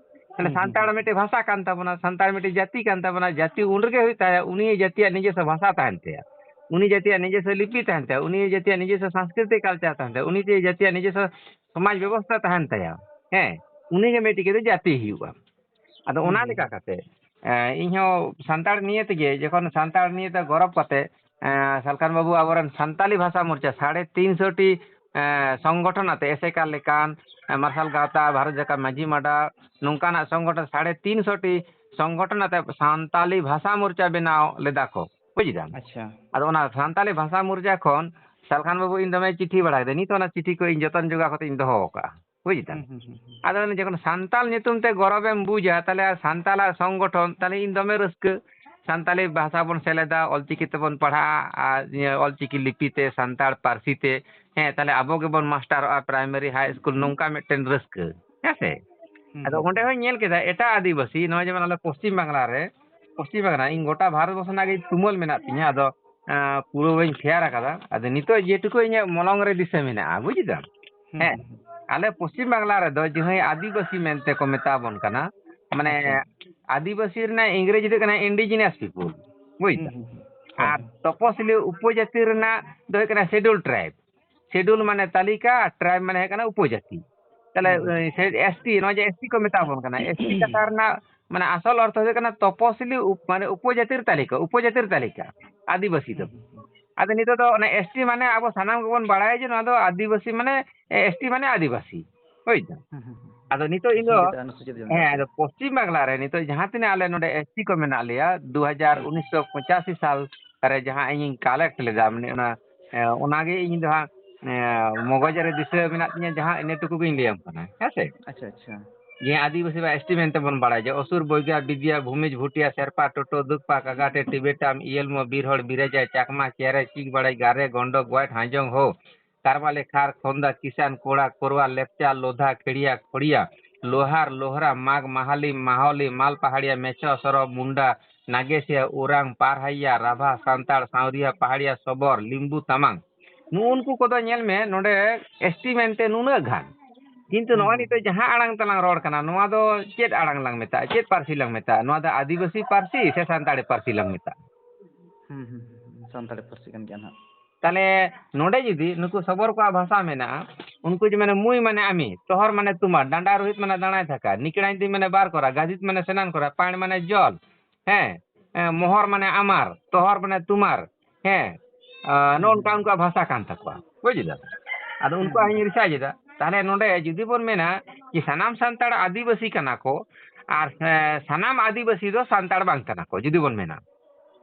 ᱛᱟᱦᱞᱮ ᱦᱩᱸ, ᱦᱩᱸ, ᱥᱟᱱᱛᱟᱲ ᱦᱩᱸ᱾ ᱢᱤᱫᱴᱮᱡ ᱵᱷᱟᱥᱟ ᱠᱟᱱ ᱛᱟᱵᱚᱱᱟ, ᱥᱟᱱᱛᱟᱲ ᱢᱤᱫᱴᱮᱡ ᱡᱟᱹᱛᱤ ᱠᱟᱱ ᱛᱟᱵᱚᱱᱟ, ᱡᱟᱹᱛᱤ ᱩᱱ ᱨᱮᱜᱮ ᱦᱩᱭᱩᱜ ᱛᱟᱭᱟ, ᱩᱱᱤ ᱡᱟᱹᱛᱤᱭᱟᱜ ᱱᱤᱡᱮᱥᱥᱚ ᱵᱷᱟᱥᱟ ᱛᱟᱦᱮᱱ ᱛᱟᱭᱟ, ᱩᱱᱤ ᱡᱟᱹᱛᱤᱭᱟᱜ ᱱᱤᱡᱮᱥᱥᱚ ᱞᱤᱯᱤ ᱛᱟᱦᱮᱱ ᱛᱟᱭᱟ, ᱩᱱᱤ ᱡᱟᱹᱛᱤᱭᱟᱜ ᱱᱤᱡᱮᱥᱥᱚ ᱥᱟᱝᱥᱠᱨᱤᱛᱤᱠ ᱠᱟᱞᱪᱟᱨ ᱛᱟᱦᱮᱱ ᱛᱟᱭᱟ, ᱩᱱᱤ ᱡᱟᱹᱛᱤᱭᱟᱜ ᱱᱤᱡᱮᱥᱥᱚ ᱥᱚᱢᱟᱡᱽ ᱵᱮᱵᱚᱥᱛᱷᱟ ᱛᱟᱦᱮᱱ ᱛᱟᱭᱟ᱾ ᱦᱮᱸ, ᱩᱱᱤᱜᱮ ᱢᱤᱫᱴᱤᱡ ᱠᱟᱛᱮ ᱡᱟᱹᱛᱤ ᱦᱩᱭᱩᱜᱼᱟ᱾ ᱟᱫᱚ ᱦᱩᱸ, ᱚᱱᱟ ᱦᱩᱸ, ᱞᱮᱠᱟ ᱦᱩᱸ᱾ ᱠᱟᱛᱮ, ᱮ, ᱤᱧᱦᱚᱸ ᱥᱟᱱᱛᱟᱲ ᱱᱤᱭᱮ ᱛᱮᱜᱮ, ᱡᱚᱠᱷᱚᱱ ᱥᱟᱱᱛᱟᱲ ᱱᱤᱭᱮ ᱛᱮ ᱜᱚᱨᱚᱵᱽ ᱠᱟᱛᱮ, ᱮ, ᱥᱟᱞᱠᱷᱟᱱ ᱵᱟᱹᱵᱩ ᱟᱵᱚᱨᱮᱱ ᱥᱟᱱᱛᱟᱞᱤ ᱵᱷᱟᱥᱟ ᱢᱳᱨᱪᱟ ᱥᱟᱲᱮ ᱛᱤᱱ ᱥᱚ ᱴᱤ, ᱮ, ᱥᱚᱝᱜᱚᱴᱷᱚᱱ ᱟᱛᱮ, ᱮᱥᱮᱠᱟ ᱞᱮᱠᱟᱱ, ᱮ, ᱢᱟᱨᱥᱟᱞ ᱜᱟᱶᱛᱟ, ᱵᱷᱟᱨᱚᱛ ᱡᱟᱠᱟᱛ ᱢᱟᱹᱡᱷᱤ ᱢᱟᱰᱟ, ᱱᱚᱝᱠᱟᱱᱟᱜ ᱥᱚᱝᱜᱚᱴᱷᱚᱱ ᱥᱟᱲᱮ ᱛᱤᱱ ᱥᱚ ᱴᱤ ᱥᱚᱝᱜᱚᱴᱷᱚᱱ ᱟᱛᱮ ᱥᱟᱱᱛᱟᱞᱤ ᱵᱷᱟᱥᱟ ᱢᱳᱨᱪᱟ ᱵᱮᱱᱟᱣ ᱞᱮᱫᱟ ᱠᱚ, ᱵᱩᱡ ᱫᱟᱢ? ᱟᱪᱪᱷᱟ᱾ ᱟᱫᱚ ᱚᱱᱟ ᱥᱟᱱᱛᱟᱞᱤ ᱵᱷᱟᱥᱟ ᱢᱳᱨᱪᱟ ᱠᱷᱚᱱ ᱥᱟᱞᱠᱷᱟᱱ ᱵᱟᱹᱵᱩ ᱤᱧ ᱫᱚᱢᱮ ᱪᱤᱴᱷᱤ ᱵᱟᱲᱟ ᱠᱮᱫᱟ, ᱱᱤᱛ ᱚᱱᱟ ᱪᱤᱴᱷᱤ ᱠᱚ ᱤᱧ ᱡᱚᱛᱚᱱ ᱡᱚᱜᱟᱣ ᱠᱟᱛᱮ ᱤᱧ ᱫᱚᱦᱚ ᱟᱠᱟᱫᱼᱟ, ᱵᱩᱡ ᱫᱟᱢ? ᱦᱩᱸ, ᱦᱩᱸ, ᱦᱩᱸ, ᱦᱩᱸ᱾ ᱟᱫᱚ ᱚᱱᱮ ᱡᱚᱠᱷᱚᱱ ᱥᱟᱱᱛᱟᱞ ᱧᱩᱛᱩᱢ ᱛᱮ ᱜᱚᱨᱚᱵᱮᱢ ᱵᱩᱡᱟ, ᱛᱟᱦᱞᱮ ᱟᱨ ᱥᱟᱱᱛᱟᱞᱟᱜ ᱥᱚᱝᱜᱚᱴᱷᱚᱱ, ᱛᱟᱦᱞᱮ ᱤᱧ ᱫᱚᱢᱮ ᱨᱟᱹᱥᱠᱟᱹ᱾ ᱥᱟᱱᱛᱟᱞᱤ ᱵᱷᱟᱥᱟ ᱵᱚᱱ ᱥᱮᱞᱮᱫᱟ, ᱚᱞᱪᱤᱠᱤ ᱛᱮᱵᱚᱱ ᱯᱟᱲᱦᱟᱜᱼᱟ, ᱟᱨ ᱤᱭᱟᱹ ᱚᱞᱪᱤᱠᱤ ᱞᱤᱯᱤ ᱛᱮ, ᱥᱟᱱᱛᱟᱲ ᱯᱟᱹᱨᱥᱤ ᱛᱮ, ᱦᱮᱸ, ᱛᱟᱦᱞᱮ ᱟᱵᱚ ᱜᱮᱵᱚᱱ ᱢᱟᱥᱴᱟᱨᱚᱜᱼᱟ, ᱯᱨᱟᱭᱢᱟᱨᱤ, ᱦᱟᱭ ᱥᱠᱩᱞ, ᱱᱚᱝᱠᱟ ᱢᱤᱫᱴᱮᱱ ᱨᱟᱹᱥᱠᱟᱹ, ᱦᱮᱸ ᱥᱮ? ᱦᱩᱸ, ᱟᱫᱚ ᱦᱩᱸ, ᱚᱸᱰᱮ ᱦᱩᱸ᱾ ᱦᱚᱸᱧ ᱧᱮᱞ ᱠᱮᱫᱟ, ᱮᱴᱟᱜ ᱟᱹᱫᱤᱵᱟᱹᱥᱤ, ᱱᱚᱜᱼᱚᱭ ᱡᱮᱢᱚᱱ ᱟᱞᱮ ᱯᱚᱥᱪᱤᱢ ᱵᱟᱝᱞᱟ ᱨᱮ, ᱯᱚᱥᱪᱤᱢ ᱵᱟᱝᱞᱟ, ᱤᱧ ᱜᱚᱴᱟ ᱵᱷᱟᱨᱚᱛ ᱵᱚᱨᱥᱚ ᱨᱮᱱᱟᱜ ᱜᱮ ᱛᱩᱢᱟᱹᱞ ᱢᱮᱱᱟᱜ ᱛᱤᱧᱟ, ᱟᱫᱚ, ᱟᱸ, ᱯᱩᱨᱟᱹ ᱵᱟᱹᱧ ᱯᱷᱮᱭᱟᱨ ᱟᱠᱟᱫᱟ᱾ ᱟᱫᱚ ᱱᱤᱛᱚᱜ ᱡᱮᱴᱩᱠᱩ ᱤᱧᱟᱹᱜ ᱢᱚᱞᱚᱝ ᱨᱮ ᱫᱤᱥᱟᱹ ᱢᱮᱱᱟᱜᱼᱟ, ᱵᱩᱡ ᱫᱟᱢ? ᱦᱩᱸ, ᱦᱮᱸ, ᱦᱩᱸ, ᱦᱩᱸ᱾ ᱟᱞᱮ ᱯᱚᱥᱪᱤᱢ ᱵᱟᱝᱞᱟ ᱨᱮᱫᱚ ᱡᱟᱦᱟᱸᱭ ᱟᱹᱫᱤᱵᱟᱹᱥᱤ ᱢᱮᱱᱛᱮ ᱠᱚ ᱢᱮᱛᱟ ᱵᱚᱱ ᱠᱟᱱᱟ, ᱢᱟᱱᱮ, ᱟᱪᱪᱷᱟ᱾ ᱟᱹᱫᱤᱵᱟᱹᱥᱤ ᱨᱮᱱᱟᱜ ᱤᱝᱨᱮᱡᱤ ᱫᱚ ᱠᱟᱱᱟ indigenous people, ᱵᱩᱡ ᱦᱩᱸ, ᱫᱟᱢ? ᱦᱩᱸ, ᱦᱩᱸ᱾ ᱦᱳᱭ, ᱟᱨ ᱦᱳᱭ᱾ ᱛᱚᱯᱚᱥᱤᱞᱤ ᱩᱯᱚᱡᱟᱹᱛᱤ ᱨᱮᱱᱟᱜ ᱫᱚ ᱦᱩᱭᱩᱜ ᱠᱟᱱᱟ schedule tribe᱾ Schedule ᱢᱟᱱᱮ ᱛᱟᱹᱞᱤᱠᱟ, ᱟᱨ tribe ᱢᱟᱱᱮ ᱦᱩᱭᱩᱜ ᱠᱟᱱᱟ ᱩᱯᱚᱡᱟᱹᱛᱤ᱾ ᱛᱟᱦᱞᱮ, ᱦᱩᱸ, ᱦᱩᱸ᱾ ᱮ, ᱥᱮ-, ST, ᱱᱚᱜᱼᱚᱭ ᱡᱮ ST ᱠᱚ ᱢᱮᱛᱟ ᱵᱚᱱ ᱠᱟᱱᱟ, ST ᱠᱟᱛᱷᱟ ᱨᱮᱱᱟᱜ ᱢᱟᱱᱮ ᱟᱥᱚᱞ ᱚᱨᱛᱷᱚ ᱦᱩᱭᱩᱜ ᱠᱟᱱᱟ ᱛᱚᱯᱚᱥᱤᱞᱤ ᱩᱯ-, ᱢᱟᱱᱮ ᱩᱯᱚᱡᱟᱹᱛᱤᱨ ᱛᱟᱹᱞᱤᱠᱟ, ᱩᱯᱚᱡᱟᱹᱛᱤᱨ ᱛᱟᱹᱞᱤᱠᱟ, ᱟᱹᱫᱤᱵᱟᱹᱥᱤ ᱫᱚ᱾ ᱟᱫᱚ ᱱᱤᱛᱚᱜ ᱫᱚ ᱚᱱᱟ ᱮᱥ ᱴᱤ ᱢᱟᱱᱮ ᱟᱵᱚ ᱥᱟᱱᱟᱢ ᱜᱮᱵᱚᱱ ᱵᱟᱲᱟᱭᱟ ᱡᱮ ᱱᱚᱣᱟ ᱫᱚ ᱟᱹᱫᱤᱵᱟᱹᱥᱤ ᱢᱟᱱᱮ, ᱮ, ᱮᱥ ᱴᱤ ᱢᱟᱱᱮ ᱟᱹᱫᱤᱵᱟᱹᱥᱤ᱾ ᱦᱳᱭ ᱛᱚ? ᱦᱩᱸ, ᱦᱩᱸ, ᱦᱩᱸ᱾ ᱟᱫᱚ ᱱᱤᱛᱚᱜ ᱤᱧ ᱫᱚ, ᱥᱚᱝᱵᱤᱫᱷᱟᱱ ᱚᱱᱩᱥᱩᱪᱤᱛ ᱡᱟᱱᱟᱪᱟᱨ᱾ ᱦᱮᱸ, ᱟᱫᱚ ᱯᱚᱥᱪᱤᱢ ᱵᱟᱝᱞᱟ ᱨᱮ ᱱᱤᱛᱚᱜ ᱡᱟᱦᱟᱸ ᱛᱤᱱᱟᱹᱜ ᱟᱞᱮ ᱱᱚᱰᱮ ᱮᱥ ᱴᱤ ᱠᱚ ᱢᱮᱱᱟᱜ ᱞᱮᱭᱟ, ᱫᱩ ᱦᱟᱡᱟᱨ ᱩᱱᱤᱥᱥᱚ ᱯᱚᱸᱪᱟᱥᱤ ᱥᱟᱞ ᱨᱮ ᱡᱟᱦᱟᱸ ᱤᱧᱤᱧ ᱠᱟᱞᱮᱠᱴ ᱞᱮᱫᱟ, ᱢᱟᱱᱮ ᱚᱱᱟ, ᱮ, ᱚᱱᱟᱜᱮ ᱤᱧ ᱫᱚ ᱦᱟᱸᱜ, ᱮ, ᱢᱚᱜᱚᱡ ᱨᱮ ᱫᱤᱥᱟᱹ ᱢᱮᱱᱟᱜ ᱛᱤᱧᱟᱹ, ᱡᱟᱦᱟᱸ ᱤᱱᱟᱹ ᱴᱩᱠᱩ ᱜᱤᱧ ᱞᱟᱹᱭᱟᱢ ᱠᱟᱱᱟ, ᱦᱮᱸ ᱥᱮ? ᱟᱪᱪᱷᱟ, ᱟᱪᱪᱷᱟ᱾ ᱡᱮ ᱟᱹᱫᱤᱵᱟᱹᱥᱤ ᱵᱟ ᱮᱥ ᱴᱤ ᱢᱮᱱᱛᱮ ᱵᱚᱱ ᱵᱟᱲᱟᱭᱟ, ᱡᱮ ᱚᱥᱩᱨ, ᱵᱚᱭᱜᱟ, ᱵᱤᱫᱤᱭᱟ, ᱵᱷᱩᱢᱤᱡᱽ, ᱵᱷᱩᱴᱤᱭᱟ, ᱥᱮᱨᱯᱟ, ᱴᱳᱴᱳ, ᱫᱩᱠᱯᱟ, ᱠᱟᱜᱟᱴᱮ, ᱴᱤᱵᱮᱴᱟᱢ, ᱤᱭᱮᱞᱢᱚ, ᱵᱤᱨᱦᱚᱲ, ᱵᱤᱨᱮᱡᱟ, ᱪᱟᱠᱢᱟ, ᱪᱮᱨᱮ, ᱪᱤᱠ ᱵᱟᱲᱟᱭ, ᱜᱟᱨᱮ, ᱜᱚᱱᱰᱚ, ᱜᱚᱭᱴ, ᱦᱟᱸᱡᱚᱝ, ᱦᱳ, ᱠᱟᱨᱵᱟᱞᱮ, ᱠᱷᱟᱨ, ᱠᱷᱚᱱᱫᱟ, ᱠᱤᱥᱟᱱ, ᱠᱚᱲᱟ, ᱠᱚᱨᱣᱟ, ᱞᱮᱯᱪᱟ, ᱞᱳᱫᱷᱟ, ᱠᱷᱮᱲᱤᱭᱟ, ᱠᱷᱚᱲᱤᱭᱟ, ᱞᱳᱦᱟᱨ, ᱞᱳᱦᱨᱟ, ᱢᱟᱜᱽ, ᱢᱟᱦᱟᱞᱤ, ᱢᱟᱦᱚᱞᱤ, ᱢᱟᱞ ᱯᱟᱦᱟᱲᱤᱭᱟ, ᱢᱮᱪᱷᱚ, ᱥᱚᱨᱚ, ᱢᱩᱱᱰᱟ, ᱱᱟᱜᱮᱥᱤᱭᱟ, ᱳᱨᱟᱝ, ᱯᱟᱨᱦᱟᱭᱭᱟ, ᱨᱟᱵᱷᱟ, ᱥᱟᱱᱛᱟᱲ, ᱥᱟᱶᱨᱤᱭᱟ, ᱯᱟᱦᱟᱲᱤᱭᱟ, ᱥᱚᱵᱚᱨ, ᱞᱤᱢᱵᱩ, ᱛᱟᱢᱟᱝ᱾ ᱱᱩᱜᱼᱩ ᱱᱩᱠᱩ ᱠᱚᱫᱚ ᱧᱮᱞ ᱢᱮ, ᱱᱚᱰᱮ ᱮᱥ ᱴᱤ ᱢᱮᱱᱛᱮ ᱱᱩᱱᱟᱹᱜ ᱜᱟᱱ᱾ ᱠᱤᱱᱛᱩ ᱦᱩᱸ, ᱱᱚᱜᱼᱚᱭ ᱦᱩᱸ᱾ ᱱᱤᱛᱚᱜ ᱡᱟᱦᱟᱸ ᱟᱲᱟᱝ ᱛᱮᱞᱟᱝ ᱨᱚᱲ ᱠᱟᱱᱟ, ᱱᱚᱣᱟ ᱫᱚ ᱪᱮᱫ ᱟᱲᱟᱝ ᱞᱟᱝ ᱢᱮᱛᱟᱜᱼᱟ? ᱪᱮᱫ ᱯᱟᱹᱨᱥᱤ ᱞᱟᱝ ᱢᱮᱛᱟᱜᱼᱟ? ᱱᱚᱣᱟ ᱫᱚ ᱟᱹᱫᱤᱵᱟᱹᱥᱤ ᱯᱟᱹᱨᱥᱤ ᱥᱮ ᱥᱟᱱᱛᱟᱲᱤ ᱯᱟᱹᱨᱥᱤ ᱞᱟᱝ ᱢᱮᱛᱟᱜᱼᱟ? ᱦᱩᱸ, ᱦᱩᱸ, ᱦᱩᱸ, ᱥᱟᱱᱛᱟᱲᱤ ᱯᱟᱹᱨᱥᱤ ᱠᱟᱱ ᱜᱮᱭᱟ ᱱᱟᱦᱟᱜ᱾ ᱛᱟᱦᱞᱮ ᱱᱚᱰᱮ ᱡᱩᱫᱤ ᱱᱩᱠᱩ ᱥᱚᱵᱚᱨ ᱠᱚᱣᱟᱜ ᱵᱷᱟᱥᱟ ᱢᱮᱱᱟᱜᱼᱟ, ᱩᱱᱠᱩ ᱡᱮ ᱢᱟᱱᱮ ᱢᱩᱭ ᱢᱟᱱᱮ ᱟᱢᱤ, ᱛᱚᱦᱚᱨ ᱢᱟᱱᱮ ᱛᱩᱢᱟᱨ, ᱰᱟᱸᱰᱟ ᱨᱩᱦᱤᱛ ᱢᱟᱱᱮ ᱫᱟᱬᱟᱭ ᱛᱷᱟᱠᱟ, ᱱᱤᱠᱲᱟᱧ ᱛᱤ ᱢᱟᱱᱮ ᱵᱟᱨ ᱠᱚᱨᱟ, ᱜᱟᱡᱤᱛ ᱢᱟᱱᱮ ᱥᱮᱱᱟᱱ ᱠᱚᱨᱟ, ᱯᱟᱭᱬ ᱢᱟᱱᱮ ᱡᱚᱞ, ᱦᱮᱸ, ᱮ, ᱢᱚᱦᱚᱨ ᱢᱟᱱᱮ ᱟᱢᱟᱨ, ᱛᱚᱦᱚᱨ ᱢᱟᱱᱮ ᱛᱩᱢᱟᱨ, ᱦᱮᱸ, ᱟ, ᱱᱚᱜᱼᱚ ᱱᱚᱝᱠᱟ ᱩᱱᱠᱩᱣᱟᱜ ᱵᱷᱟᱥᱟ ᱠᱟᱱ ᱛᱟᱠᱚᱣᱟ, ᱵᱩᱡᱽ ᱫᱟ? ᱟᱫᱚ ᱩᱱᱠᱩᱣᱟᱜ ᱦᱚᱸᱧ ᱨᱤᱥᱟᱨᱪ ᱮᱫᱟ᱾ ᱛᱟᱦᱞᱮ ᱱᱚᱰᱮ ᱡᱩᱫᱤ ᱵᱚᱱ ᱢᱮᱱᱟ ᱡᱮ ᱥᱟᱱᱟᱢ ᱥᱟᱱᱛᱟᱲ ᱟᱹᱫᱤᱵᱟᱹᱥᱤ ᱠᱟᱱᱟ ᱠᱚ ᱟᱨ, ᱮ, ᱥᱟᱱᱟᱢ ᱟᱹᱫᱤᱵᱟᱹᱥᱤ ᱫᱚ ᱥᱟᱱᱛᱟᱲ ᱵᱟᱝ ᱠᱟᱱᱟ ᱠᱚ, ᱡᱩᱫᱤ ᱵᱚᱱ ᱢᱮᱱᱟ,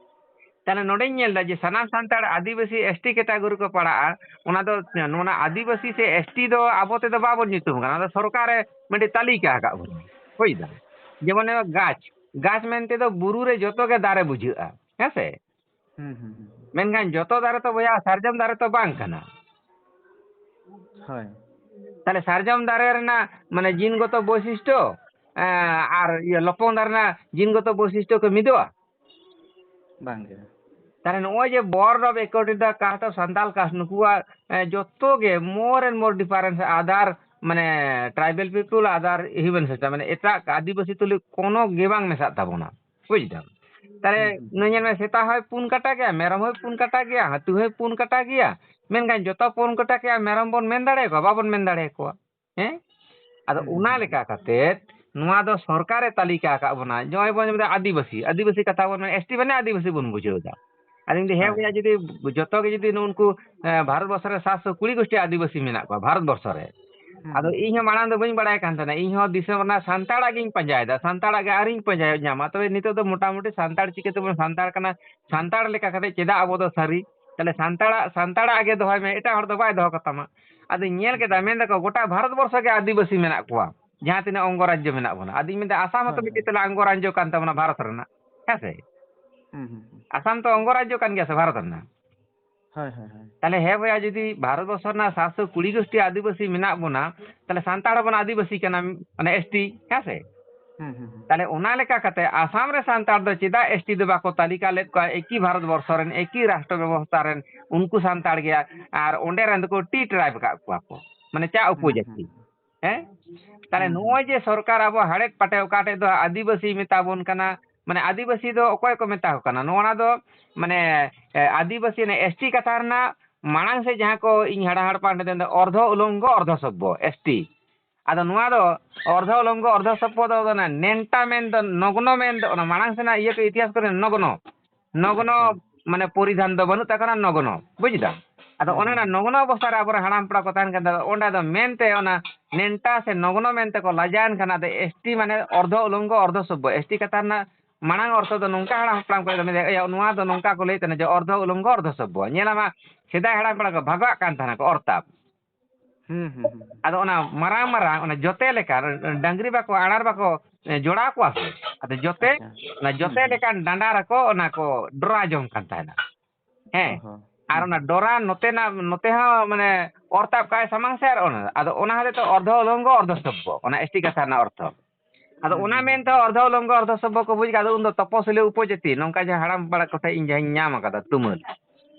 ᱛᱟᱦᱞᱮ ᱱᱚᱰᱮᱧ ᱧᱮᱞ ᱮᱫᱟ ᱡᱮ ᱥᱟᱱᱟᱢ ᱥᱟᱱᱛᱟᱲ ᱟᱹᱫᱤᱵᱟᱹᱥᱤ ᱮᱥ ᱴᱤ ᱠᱮᱴᱟᱜᱚᱨᱤ ᱠᱚ ᱯᱟᱲᱟᱜᱼᱟ᱾ ᱚᱱᱟ ᱫᱚ, ᱱᱚᱣᱟ ᱟᱹᱫᱤᱵᱟᱹᱥᱤ ᱥᱮ ᱮᱥ ᱴᱤ ᱫᱚ ᱟᱵᱚ ᱛᱮᱫᱚ ᱵᱟᱵᱚᱱ ᱧᱩᱛᱩᱢ ᱠᱟᱱᱟ, ᱚᱱᱟ ᱫᱚ ᱥᱚᱨᱠᱟᱨᱮ ᱢᱤᱫᱴᱤᱡ ᱛᱟᱹᱞᱤᱠᱟ ᱟᱠᱟᱫ ᱵᱚᱱᱟ, ᱵᱩᱡᱽ ᱫᱟ? ᱡᱮᱢᱚᱱ ᱱᱚᱣᱟ ᱜᱟᱪᱷ, ᱜᱟᱪᱷ ᱢᱮᱱᱛᱮ ᱫᱚ ᱵᱩᱨᱩ ᱨᱮ ᱡᱚᱛᱚ ᱜᱮ ᱫᱟᱨᱮ ᱵᱩᱡᱷᱟᱹᱜᱼᱟ, ᱦᱮᱸ ᱥᱮ? ᱦᱩᱸ, ᱦᱩᱸ, ᱦᱩᱸ᱾ ᱢᱮᱱᱠᱷᱟᱱ ᱡᱚᱛᱚ ᱫᱟᱨᱮ ᱛᱚ ᱵᱚᱭᱦᱟ ᱥᱟᱨᱡᱚᱢ ᱫᱟᱨᱮ ᱛᱚ ᱵᱟᱝ ᱠᱟᱱᱟ᱾ ᱦᱳᱭ᱾ ᱛᱟᱦᱞᱮ ᱥᱟᱨᱡᱚᱢ ᱫᱟᱨᱮ ᱨᱮᱱᱟᱜ ᱢᱟᱱᱮ ᱡᱤᱱᱜᱚᱛᱚ ᱵᱳᱭᱥᱤᱥᱴᱚ, ᱮᱸ, ᱟᱨ ᱤᱭᱟᱹ ᱞᱚᱯᱚᱝ ᱫᱟᱨᱮ ᱨᱮᱱᱟᱜ ᱡᱤᱱᱜᱚᱛᱚ ᱵᱳᱭᱥᱤᱥᱴᱚ ᱠᱚ ᱢᱤᱫᱚᱜᱼᱟ? ᱵᱟᱝ ᱜᱮ᱾ ᱛᱟᱦᱞᱮ ᱱᱚᱜᱼᱚᱭ ᱡᱮ board of according the caste of Santal caste, ᱱᱩᱠᱩᱣᱟᱜ, ᱮᱸ, ᱡᱚᱛᱚ ᱜᱮ more and more difference other, ᱢᱟᱱᱮ, tribal people, other human system, ᱢᱟᱱᱮ, ᱮᱴᱟᱜ ᱟᱹᱫᱤᱵᱟᱹᱥᱤ ᱛᱩᱞᱩᱡ ᱠᱳᱱᱳ ᱜᱮ ᱵᱟᱝ ᱢᱮᱥᱟᱜ ᱛᱟᱵᱚᱱᱟ, ᱵᱩᱡᱽ ᱫᱟᱢ? ᱛᱟᱦᱞᱮ ᱦᱩᱸ, ᱦᱩᱸ᱾ ᱱᱩᱭ ᱧᱮᱞ ᱢᱮ, ᱥᱮᱛᱟ ᱦᱚᱸᱭ ᱯᱩᱱ ᱠᱟᱴᱟ ᱜᱮᱭᱟ, ᱢᱮᱨᱚᱢ ᱦᱚᱸᱭ ᱯᱩᱱ ᱠᱟᱴᱟ ᱜᱮᱭᱟ, ᱦᱟᱹᱛᱤ ᱦᱚᱸᱭ ᱯᱩᱱ ᱠᱟᱴᱟ ᱜᱮᱭᱟ, ᱢᱮᱱᱠᱷᱟᱱ ᱡᱚᱛᱚ ᱯᱩᱱ ᱠᱟᱴᱟ ᱜᱮᱭᱟ ᱢᱮᱨᱚᱢ ᱵᱚᱱ ᱢᱮᱱ ᱫᱟᱲᱮᱭᱟᱠᱚᱣᱟ? ᱵᱟᱵᱚᱱ ᱢᱮᱱ ᱫᱟᱲᱮᱭᱟᱠᱚᱣᱟ᱾ ᱦᱮᱸ? ᱟᱫᱚ ᱦᱩᱸ, ᱚᱱᱟ ᱦᱩᱸ᱾ ᱞᱮᱠᱟ ᱠᱟᱛᱮᱫ ᱱᱚᱣᱟ ᱫᱚ ᱥᱚᱨᱠᱟᱨᱮ ᱛᱟᱹᱞᱤᱠᱟ ᱟᱠᱟᱫ ᱵᱚᱱᱟ᱾ ᱱᱚᱜᱼᱚᱭ ᱵᱚᱱ ᱢᱮᱱᱫᱟ ᱟᱹᱫᱤᱵᱟᱹᱥᱤ, ᱟᱹᱫᱤᱵᱟᱹᱥᱤ ᱠᱟᱛᱷᱟ ᱵᱚᱱ ᱢᱮᱱᱟ, ᱮᱥᱴᱤ ᱢᱟᱱᱮ ᱟᱹᱫᱤᱵᱟᱹᱥᱤ ᱵᱚᱱ ᱵᱩᱡᱷᱟᱹᱣ ᱮᱫᱟ᱾ ᱟᱫᱚᱧ ᱞᱟᱹᱭᱫᱟ, ᱦᱮᱸ ᱦᱳᱭ᱾ ᱵᱚᱭᱦᱟ, ᱡᱩᱫᱤ ᱡᱚᱛᱚ ᱜᱮ ᱡᱩᱫᱤ ᱱᱩᱜᱼᱩ ᱱᱩᱠᱩ, ᱮ, ᱵᱷᱟᱨᱚᱛ ᱵᱚᱨᱥᱚ ᱨᱮ ᱥᱟᱛᱥᱚ ᱠᱩᱲᱤ ᱜᱳᱥᱴᱤ ᱟᱹᱫᱤᱵᱟᱹᱥᱤ ᱢᱮᱱᱟᱜ ᱠᱚᱣᱟ ᱵᱷᱟᱨᱚᱛ ᱵᱚᱨᱥᱚ ᱨᱮ᱾ ᱦᱩᱸ, ᱟᱫᱚ ᱦᱩᱸ᱾ ᱤᱧ ᱦᱚᱸ ᱢᱟᱲᱟᱝ ᱫᱚ ᱵᱟᱹᱧ ᱵᱟᱲᱟᱭ ᱠᱟᱱ ᱛᱟᱦᱮᱱᱟ, ᱤᱧ ᱦᱚᱸ ᱫᱤᱥᱚᱢ ᱨᱮᱱᱟᱜ ᱥᱟᱱᱛᱟᱲᱟᱜ ᱜᱤᱧ ᱯᱟᱸᱡᱟᱭᱮᱫᱟ, ᱥᱟᱱᱛᱟᱲᱟᱜ ᱜᱮ ᱟᱹᱣᱨᱤᱧ ᱯᱟᱸᱡᱟᱭ ᱧᱟᱢᱟ᱾ ᱛᱚᱵᱮ ᱱᱤᱛᱚᱜ ᱫᱚ ᱢᱚᱴᱟᱢᱩᱴᱤ ᱥᱟᱱᱛᱟᱲ ᱪᱤᱠᱟᱹ ᱛᱮᱵᱚᱱ ᱥᱟᱱᱛᱟᱲ ᱠᱟᱱᱟ, ᱥᱟᱱᱛᱟᱲ ᱞᱮᱠᱟ ᱠᱟᱛᱮ ᱪᱮᱫᱟᱜ ᱟᱵᱚ ᱫᱚ ᱥᱟᱹᱨᱤ? ᱛᱟᱦᱞᱮ ᱥᱟᱱᱛᱟᱲᱟᱜ, ᱥᱟᱱᱛᱟᱲᱟᱜ ᱜᱮ ᱫᱚᱦᱚᱭ ᱢᱮ, ᱮᱴᱟᱜ ᱦᱚᱲ ᱫᱚ ᱵᱟᱭ ᱫᱚᱦᱚ ᱠᱟᱛᱟᱢᱟ᱾ ᱟᱫᱚᱧ ᱧᱮᱞ ᱠᱮᱫᱟ, ᱢᱮᱱ ᱫᱟᱠᱚ ᱜᱚᱴᱟ ᱵᱷᱟᱨᱚᱛ ᱵᱚᱨᱥᱚ ᱜᱮ ᱟᱹᱫᱤᱵᱟᱹᱥᱤ ᱢᱮᱱᱟᱜ ᱠᱚᱣᱟ, ᱡᱟᱦᱟᱸ ᱛᱤᱱᱟᱹᱜ ᱚᱝᱜᱚ ᱨᱟᱡᱽᱡᱚ ᱢᱮᱱᱟᱜ ᱵᱚᱱᱟ᱾ ᱟᱫᱚᱧ ᱢᱮᱱᱫᱟ, ᱟᱥᱟᱢ ᱦᱚᱸᱛᱚ ᱦᱳᱭ, ᱢᱤᱫᱴᱤᱡ ᱦᱳᱭ᱾ ᱛᱟᱦᱞᱮ ᱚᱝᱜᱚ ᱨᱟᱡᱽᱡᱚ ᱠᱟᱱ ᱛᱟᱵᱚᱱᱟ ᱵᱷᱟᱨᱚᱛ ᱨᱮᱱᱟᱜ, ᱦᱮᱸ ᱥᱮ? ᱦᱩᱸ, ᱦᱩᱸ, ᱦᱩᱸ᱾ ᱟᱥᱟᱢ ᱛᱚ ᱚᱝᱜᱚ ᱨᱟᱡᱽᱡᱚ ᱠᱟᱱ ᱜᱮᱭᱟ ᱥᱮ ᱵᱷᱟᱨᱚᱛ ᱨᱮᱱᱟᱜ? ᱦᱳᱭ, ᱦᱳᱭ, ᱦᱳᱭ᱾ ᱛᱟᱦᱞᱮ ᱦᱮᱸ ᱵᱚᱭᱦᱟ, ᱡᱩᱫᱤ ᱵᱷᱟᱨᱚᱛ ᱵᱚᱨᱥᱚ ᱨᱮᱱᱟᱜ ᱥᱟᱛᱥᱚ ᱠᱩᱲᱤ ᱜᱳᱥᱴᱤ ᱟᱹᱫᱤᱵᱟᱹᱥᱤ ᱢᱮᱱᱟᱜ ᱵᱚᱱᱟ, ᱛᱟᱦᱞᱮ ᱥᱟᱱᱛᱟᱲ ᱦᱚᱸᱵᱚᱱ ᱟᱹᱫᱤᱵᱟᱹᱥᱤ ᱠᱟᱱᱟ, ᱢᱟᱱᱮ ᱮᱥᱴᱤ, ᱦᱮᱸ ᱥᱮ? ᱦᱩᱸ, ᱦᱩᱸ, ᱦᱩᱸ᱾ ᱛᱟᱦᱞᱮ ᱚᱱᱟ ᱞᱮᱠᱟ ᱠᱟᱛᱮ ᱟᱥᱟᱢ ᱨᱮ ᱥᱟᱱᱛᱟᱲ ᱫᱚ ᱪᱮᱫᱟᱜ ᱮᱥᱴᱤ ᱫᱚ ᱵᱟᱠᱚ ᱛᱟᱹᱞᱤᱠᱟ ᱞᱮᱫ ᱠᱚᱣᱟ? ᱮᱠᱤ ᱵᱷᱟᱨᱚᱛ ᱵᱚᱨᱥᱚ ᱨᱮᱱ, ᱮᱠᱤ ᱨᱟᱥᱴᱨᱚ ᱵᱮᱵᱚᱥᱛᱷᱟ ᱨᱮᱱ ᱩᱱᱠᱩ ᱥᱟᱱᱛᱟᱲ ᱜᱮ, ᱟᱨ ᱚᱸᱰᱮ ᱨᱮᱱ ᱫᱚᱠᱚ ᱴᱤ ᱴᱨᱟᱭᱤᱵᱽ ᱟᱠᱟᱫ ᱠᱚᱣᱟ ᱠᱚ, ᱢᱟᱱᱮ ᱪᱟ ᱦᱩᱸ, ᱩᱯᱚᱡᱟᱹᱛᱤ᱾ ᱦᱩᱸ᱾ ᱦᱮᱸ? ᱛᱟᱦᱞᱮ ᱦᱩᱸ, ᱦᱩᱸ᱾ ᱱᱚᱜᱼᱚᱭ ᱡᱮ ᱥᱚᱨᱠᱟᱨ ᱟᱵᱚ ᱦᱟᱲᱮᱫ ᱯᱟᱴᱮ ᱚᱠᱟ ᱴᱷᱮᱡ ᱫᱚ ᱟᱹᱫᱤᱵᱟᱹᱥᱤ ᱢᱮᱛᱟ ᱵᱚᱱ ᱠᱟᱱᱟ, ᱢᱟᱱᱮ ᱟᱹᱫᱤᱵᱟᱹᱥᱤ ᱫᱚ ᱚᱠᱚᱭ ᱠᱚ ᱢᱮᱛᱟ ᱠᱚ ᱠᱟᱱᱟ? ᱱᱚᱣᱟ ᱫᱚ ᱢᱟᱱᱮ, ᱮ, ᱟᱹᱫᱤᱵᱟᱹᱥᱤ ᱨᱮᱱᱟᱜ ᱮᱥᱴᱤ ᱠᱟᱛᱷᱟ ᱨᱮᱱᱟᱜ ᱢᱟᱲᱟᱝ ᱥᱮᱫ ᱡᱟᱦᱟᱸ ᱠᱚ ᱤᱧ ᱦᱟᱲᱟᱢ ᱦᱟᱲᱯᱟ ᱚᱸᱰᱮ ᱫᱚ ᱚᱨᱫᱷᱚ ᱩᱞᱚᱝᱜᱚ ᱚᱨᱫᱷᱚ ᱥᱚᱵᱵᱚ, ᱮᱥᱴᱤ᱾ ᱟᱫᱚ ᱱᱚᱣᱟ ᱫᱚ ᱚᱨᱫᱷᱚ ᱩᱞᱚᱝᱜᱚ ᱚᱨᱫᱷᱚ ᱥᱚᱵᱵᱚ ᱫᱚ ᱚᱱᱟ ᱱᱮᱱᱴᱟ ᱢᱮᱱ ᱫᱚ, ᱱᱚᱜᱽᱱᱚ ᱢᱮᱱ ᱫᱚ, ᱚᱱᱟ ᱢᱟᱲᱟᱝ ᱥᱮᱱᱟᱜ ᱤᱭᱟᱹ ᱠᱚ ᱤᱛᱤᱦᱟᱥ ᱠᱚᱨᱮ ᱱᱚᱜᱽᱱᱚ, ᱱᱚᱜᱽᱱᱚ ᱟᱪᱪᱷᱟ᱾ ᱢᱟᱱᱮ ᱯᱚᱨᱤᱫᱷᱟᱱ ᱫᱚ ᱵᱟᱹᱱᱩᱜ ᱛᱟᱠᱚ ᱠᱟᱱᱟ, ᱱᱚᱜᱽᱱᱚ, ᱵᱩᱡᱽ ᱫᱟᱢ? ᱟᱫᱚ ᱦᱩᱸ, ᱚᱱᱮ ᱦᱩᱸ, ᱚᱱᱟ ᱦᱩᱸ᱾ ᱱᱚᱜᱽᱱᱚ ᱚᱵᱚᱥᱛᱷᱟ ᱨᱮ ᱟᱵᱚᱨᱮᱱ ᱦᱟᱲᱟᱢ ᱦᱟᱯᱲᱟᱢ ᱠᱚ ᱛᱟᱦᱮᱱ ᱠᱟᱱ ᱛᱟᱦᱮᱸᱫ, ᱚᱸᱰᱮ ᱫᱚ ᱢᱮᱱᱛᱮ ᱚᱱᱟ ᱱᱮᱱᱴᱟ ᱥᱮ ᱱᱚᱜᱽᱱᱚ ᱢᱮᱱᱛᱮ ᱠᱚ ᱞᱟᱡᱟᱣᱮᱱ ᱠᱷᱟᱱ, ᱟᱫᱚ ᱮᱥᱴᱤ ᱢᱟᱱᱮ ᱚᱨᱫᱷᱚ ᱩᱞᱚᱝᱜᱚ ᱚᱨᱫᱷᱚ ᱥᱚᱵᱵᱚ, ᱮᱥᱴᱤ ᱠᱟᱛᱷᱟ ᱨᱮᱱᱟᱜ ᱢᱟᱲᱟᱝ ᱚᱨᱛᱷᱚ ᱫᱚ ᱱᱚᱝᱠᱟ ᱦᱟᱲᱟᱢ ᱦᱟᱯᱲᱟᱢ ᱠᱚ ᱞᱟᱹᱭ ᱫᱟ, ᱮᱭᱟ, ᱱᱚᱣᱟ ᱫᱚ ᱱᱚᱝᱠᱟ ᱠᱚ ᱞᱟᱹᱭᱮᱫ ᱛᱟᱦᱮᱱᱟ ᱡᱮ ᱚᱨᱫᱷᱚ ᱩᱞᱚᱝᱜᱚ ᱚᱨᱫᱷᱚ ᱥᱚᱵᱵᱚ᱾ ᱧᱮᱞᱟᱢᱟ, ᱥᱮᱫᱟᱭ ᱦᱟᱲᱟᱢ ᱦᱟᱯᱲᱟᱢ ᱠᱚ ᱵᱷᱟᱜᱟᱜ ᱠᱟᱱ ᱛᱟᱦᱮᱱᱟ ᱠᱚ ᱚᱨᱛᱟᱵ᱾ ᱦᱩᱸ, ᱦᱩᱸ, ᱦᱩᱸ᱾ ᱟᱫᱚ ᱚᱱᱟ ᱢᱟᱨᱟᱝ ᱢᱟᱨᱟᱝ, ᱚᱱᱟ ᱡᱚᱛᱮ ᱞᱮᱠᱟ, ᱰᱟᱝᱨᱤ ᱵᱟᱠᱚ, ᱟᱲᱟᱨ ᱵᱟᱠᱚ, ᱮ, ᱡᱚᱲᱟᱣ ᱠᱚᱣᱟ ᱥᱮ, ᱟᱫᱚ ᱡᱚᱛᱮ, ᱟᱪᱪᱷᱟ᱾ ᱚᱱᱟ ᱦᱩᱸ, ᱡᱚᱛᱮ ᱦᱩᱸ᱾ ᱞᱮᱠᱟᱱ ᱰᱟᱸᱰᱟ ᱨᱮᱠᱚ ᱚᱱᱟ ᱠᱚ ᱰᱚᱨᱟ ᱡᱚᱝ ᱠᱟᱱ ᱛᱟᱦᱮᱱᱟ᱾ ᱦᱮᱸ᱾ ᱚ ᱦᱚᱸ᱾ ᱟᱨ ᱦᱩᱸ, ᱚᱱᱟ ᱦᱩᱸ᱾ ᱰᱚᱨᱟ ᱱᱚᱛᱮᱱᱟᱜ, ᱱᱚᱛᱮ ᱦᱚᱸ ᱢᱟᱱᱮ ᱚᱨ ᱛᱟᱵ ᱠᱟᱜᱼᱟᱭ ᱥᱟᱢᱟᱝ ᱥᱮᱫ, ᱟᱨ ᱚᱱᱟ, ᱟᱫᱚ ᱚᱱᱟ ᱦᱚᱛᱮᱡ ᱛᱮ ᱚᱨᱫᱷᱚ ᱩᱞᱚᱝᱜᱚ ᱚᱨᱫᱷᱚ ᱥᱚᱵᱵᱚ, ᱚᱱᱟ ᱮᱥᱴᱤ ᱠᱟᱛᱷᱟ ᱨᱮᱱᱟᱜ ᱚᱨᱛᱷᱚ᱾ ᱟᱫᱚ ᱦᱩᱸ, ᱚᱱᱟ ᱦᱩᱸ, ᱦᱩᱸ᱾ ᱢᱮᱱᱛᱮ ᱚᱨᱫᱷᱚ ᱩᱞᱚᱝᱜᱚ ᱚᱨᱫᱷᱚ ᱥᱚᱵᱵᱚ ᱠᱚ ᱵᱩᱡᱽ ᱠᱟᱫᱟ, ᱩᱱᱫᱚ ᱛᱚᱯᱚᱥᱤᱞᱤ ᱩᱯᱚᱡᱟᱹᱛᱤ, ᱱᱚᱝᱠᱟ ᱡᱟᱦᱟᱸ ᱦᱟᱲᱟᱢ ᱵᱟᱲᱟ ᱠᱚᱴᱷᱮᱱ ᱤᱧ ᱡᱟᱦᱟᱸᱧ ᱧᱟᱢ ᱟᱠᱟᱫᱟ ᱛᱩᱢᱟᱹᱞ᱾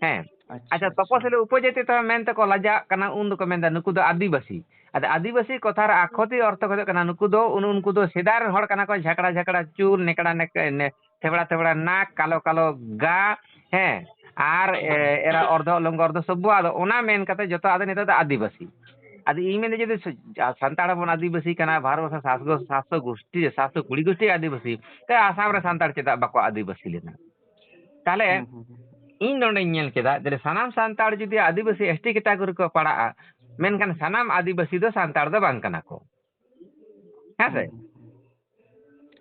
ᱦᱮᱸ᱾ ᱟᱪᱪᱷᱟ, ᱟᱪᱪᱷᱟ, ᱟᱪᱪᱷᱟ᱾ ᱛᱚᱯᱚᱥᱤᱞᱤ ᱩᱯᱚᱡᱟᱹᱛᱤ ᱛᱚ ᱢᱮᱱᱛᱮ ᱠᱚ ᱞᱟᱡᱟᱜ ᱠᱟᱱᱟ, ᱩᱱ ᱫᱚᱠᱚ ᱢᱮᱱᱫᱟ, "ᱱᱩᱠᱩ ᱫᱚ ᱟᱹᱫᱤᱵᱟᱹᱥᱤ᱾" ᱟᱫᱚ ᱟᱹᱫᱤᱵᱟᱹᱥᱤ ᱠᱟᱛᱷᱟ ᱨᱮ ᱟᱠᱷᱚᱛᱤ ᱚᱨᱛᱷᱚ ᱠᱚ ᱦᱩᱭᱩᱜ ᱠᱟᱱᱟ, ᱱᱩᱠᱩ ᱫᱚ ᱩᱱ-, ᱩᱱᱠᱩ ᱫᱚ ᱥᱮᱫᱟᱭ ᱨᱮᱱ ᱦᱚᱲ ᱠᱟᱱᱟ ᱠᱚ, ᱡᱷᱟᱠᱲᱟ ᱡᱷᱟᱠᱲᱟ ᱪᱩᱞ, ᱱᱮᱠᱲᱟ ᱱᱮᱠ-, ᱱᱮ-, ᱛᱷᱮᱵᱲᱟ ᱛᱷᱮᱵᱲᱟ ᱱᱟᱠ, ᱠᱟᱞᱚ ᱠᱟᱞᱚ ᱜᱟ, ᱦᱮᱸ, ᱟᱨ, ᱮ, ᱮᱨᱟ ᱚᱨᱫᱷᱚ ᱩᱞᱚᱝᱜᱚ ᱚᱨᱫᱷᱚ ᱥᱚᱵᱵᱚ, ᱟᱫᱚ ᱚᱱᱟ ᱢᱮᱱ ᱠᱟᱛᱮ ᱡᱚᱛᱚ ᱟᱫᱚ ᱱᱤᱛᱚᱜ ᱫᱚ ᱟᱹᱫᱤᱵᱟᱹᱥᱤ᱾ ᱟᱫᱚ ᱤᱧ ᱢᱮᱱᱫᱟ, ᱡᱩᱫᱤ ᱥ-, ᱟ, ᱥᱟᱱᱛᱟᱲ ᱦᱚᱯᱚᱱ ᱟᱹᱫᱤᱵᱟᱹᱥᱤ ᱠᱟᱱᱟ, ᱵᱷᱟᱨᱚᱛ ᱵᱚᱨᱥᱚ ᱥᱟᱛᱥᱚ, ᱥᱟᱛᱥᱚ ᱜᱩᱥᱴᱤ, ᱥᱟᱛᱥᱚ ᱠᱩᱲᱤ ᱜᱩᱥᱴᱤ ᱟᱹᱫᱤᱵᱟᱹᱥᱤ, ᱛᱮ ᱟᱥᱟᱢ ᱨᱮ ᱥᱟᱱᱛᱟᱲ ᱪᱮᱫᱟᱜ ᱵᱟᱠᱚ ᱟᱹᱫᱤᱵᱟᱹᱥᱤ ᱞᱮᱱᱟ? ᱛᱟᱦᱞᱮ ᱦᱩᱸ, ᱦᱩᱸ, ᱦᱩᱸ᱾ ᱤᱧ ᱱᱚᱰᱮᱧ ᱧᱮᱞ ᱠᱮᱫᱟ ᱡᱮ ᱥᱟᱱᱟᱢ ᱥᱟᱱᱛᱟᱲ ᱡᱩᱫᱤ ᱟᱹᱫᱤᱵᱟᱹᱥᱤ ᱮᱥ ᱴᱤ category ᱠᱚ ᱯᱟᱲᱟᱜᱼᱟ, ᱢᱮᱱᱠᱷᱟᱱ ᱥᱟᱱᱟᱢ ᱟᱹᱫᱤᱵᱟᱹᱥᱤ ᱫᱚ ᱥᱟᱱᱛᱟᱲ ᱫᱚ ᱵᱟᱝ ᱠᱟᱱᱟ ᱠᱚ᱾ ᱦᱮᱸ ᱥᱮ? ᱦᱩᱸ, ᱦᱩᱸ, ᱦᱩᱸ᱾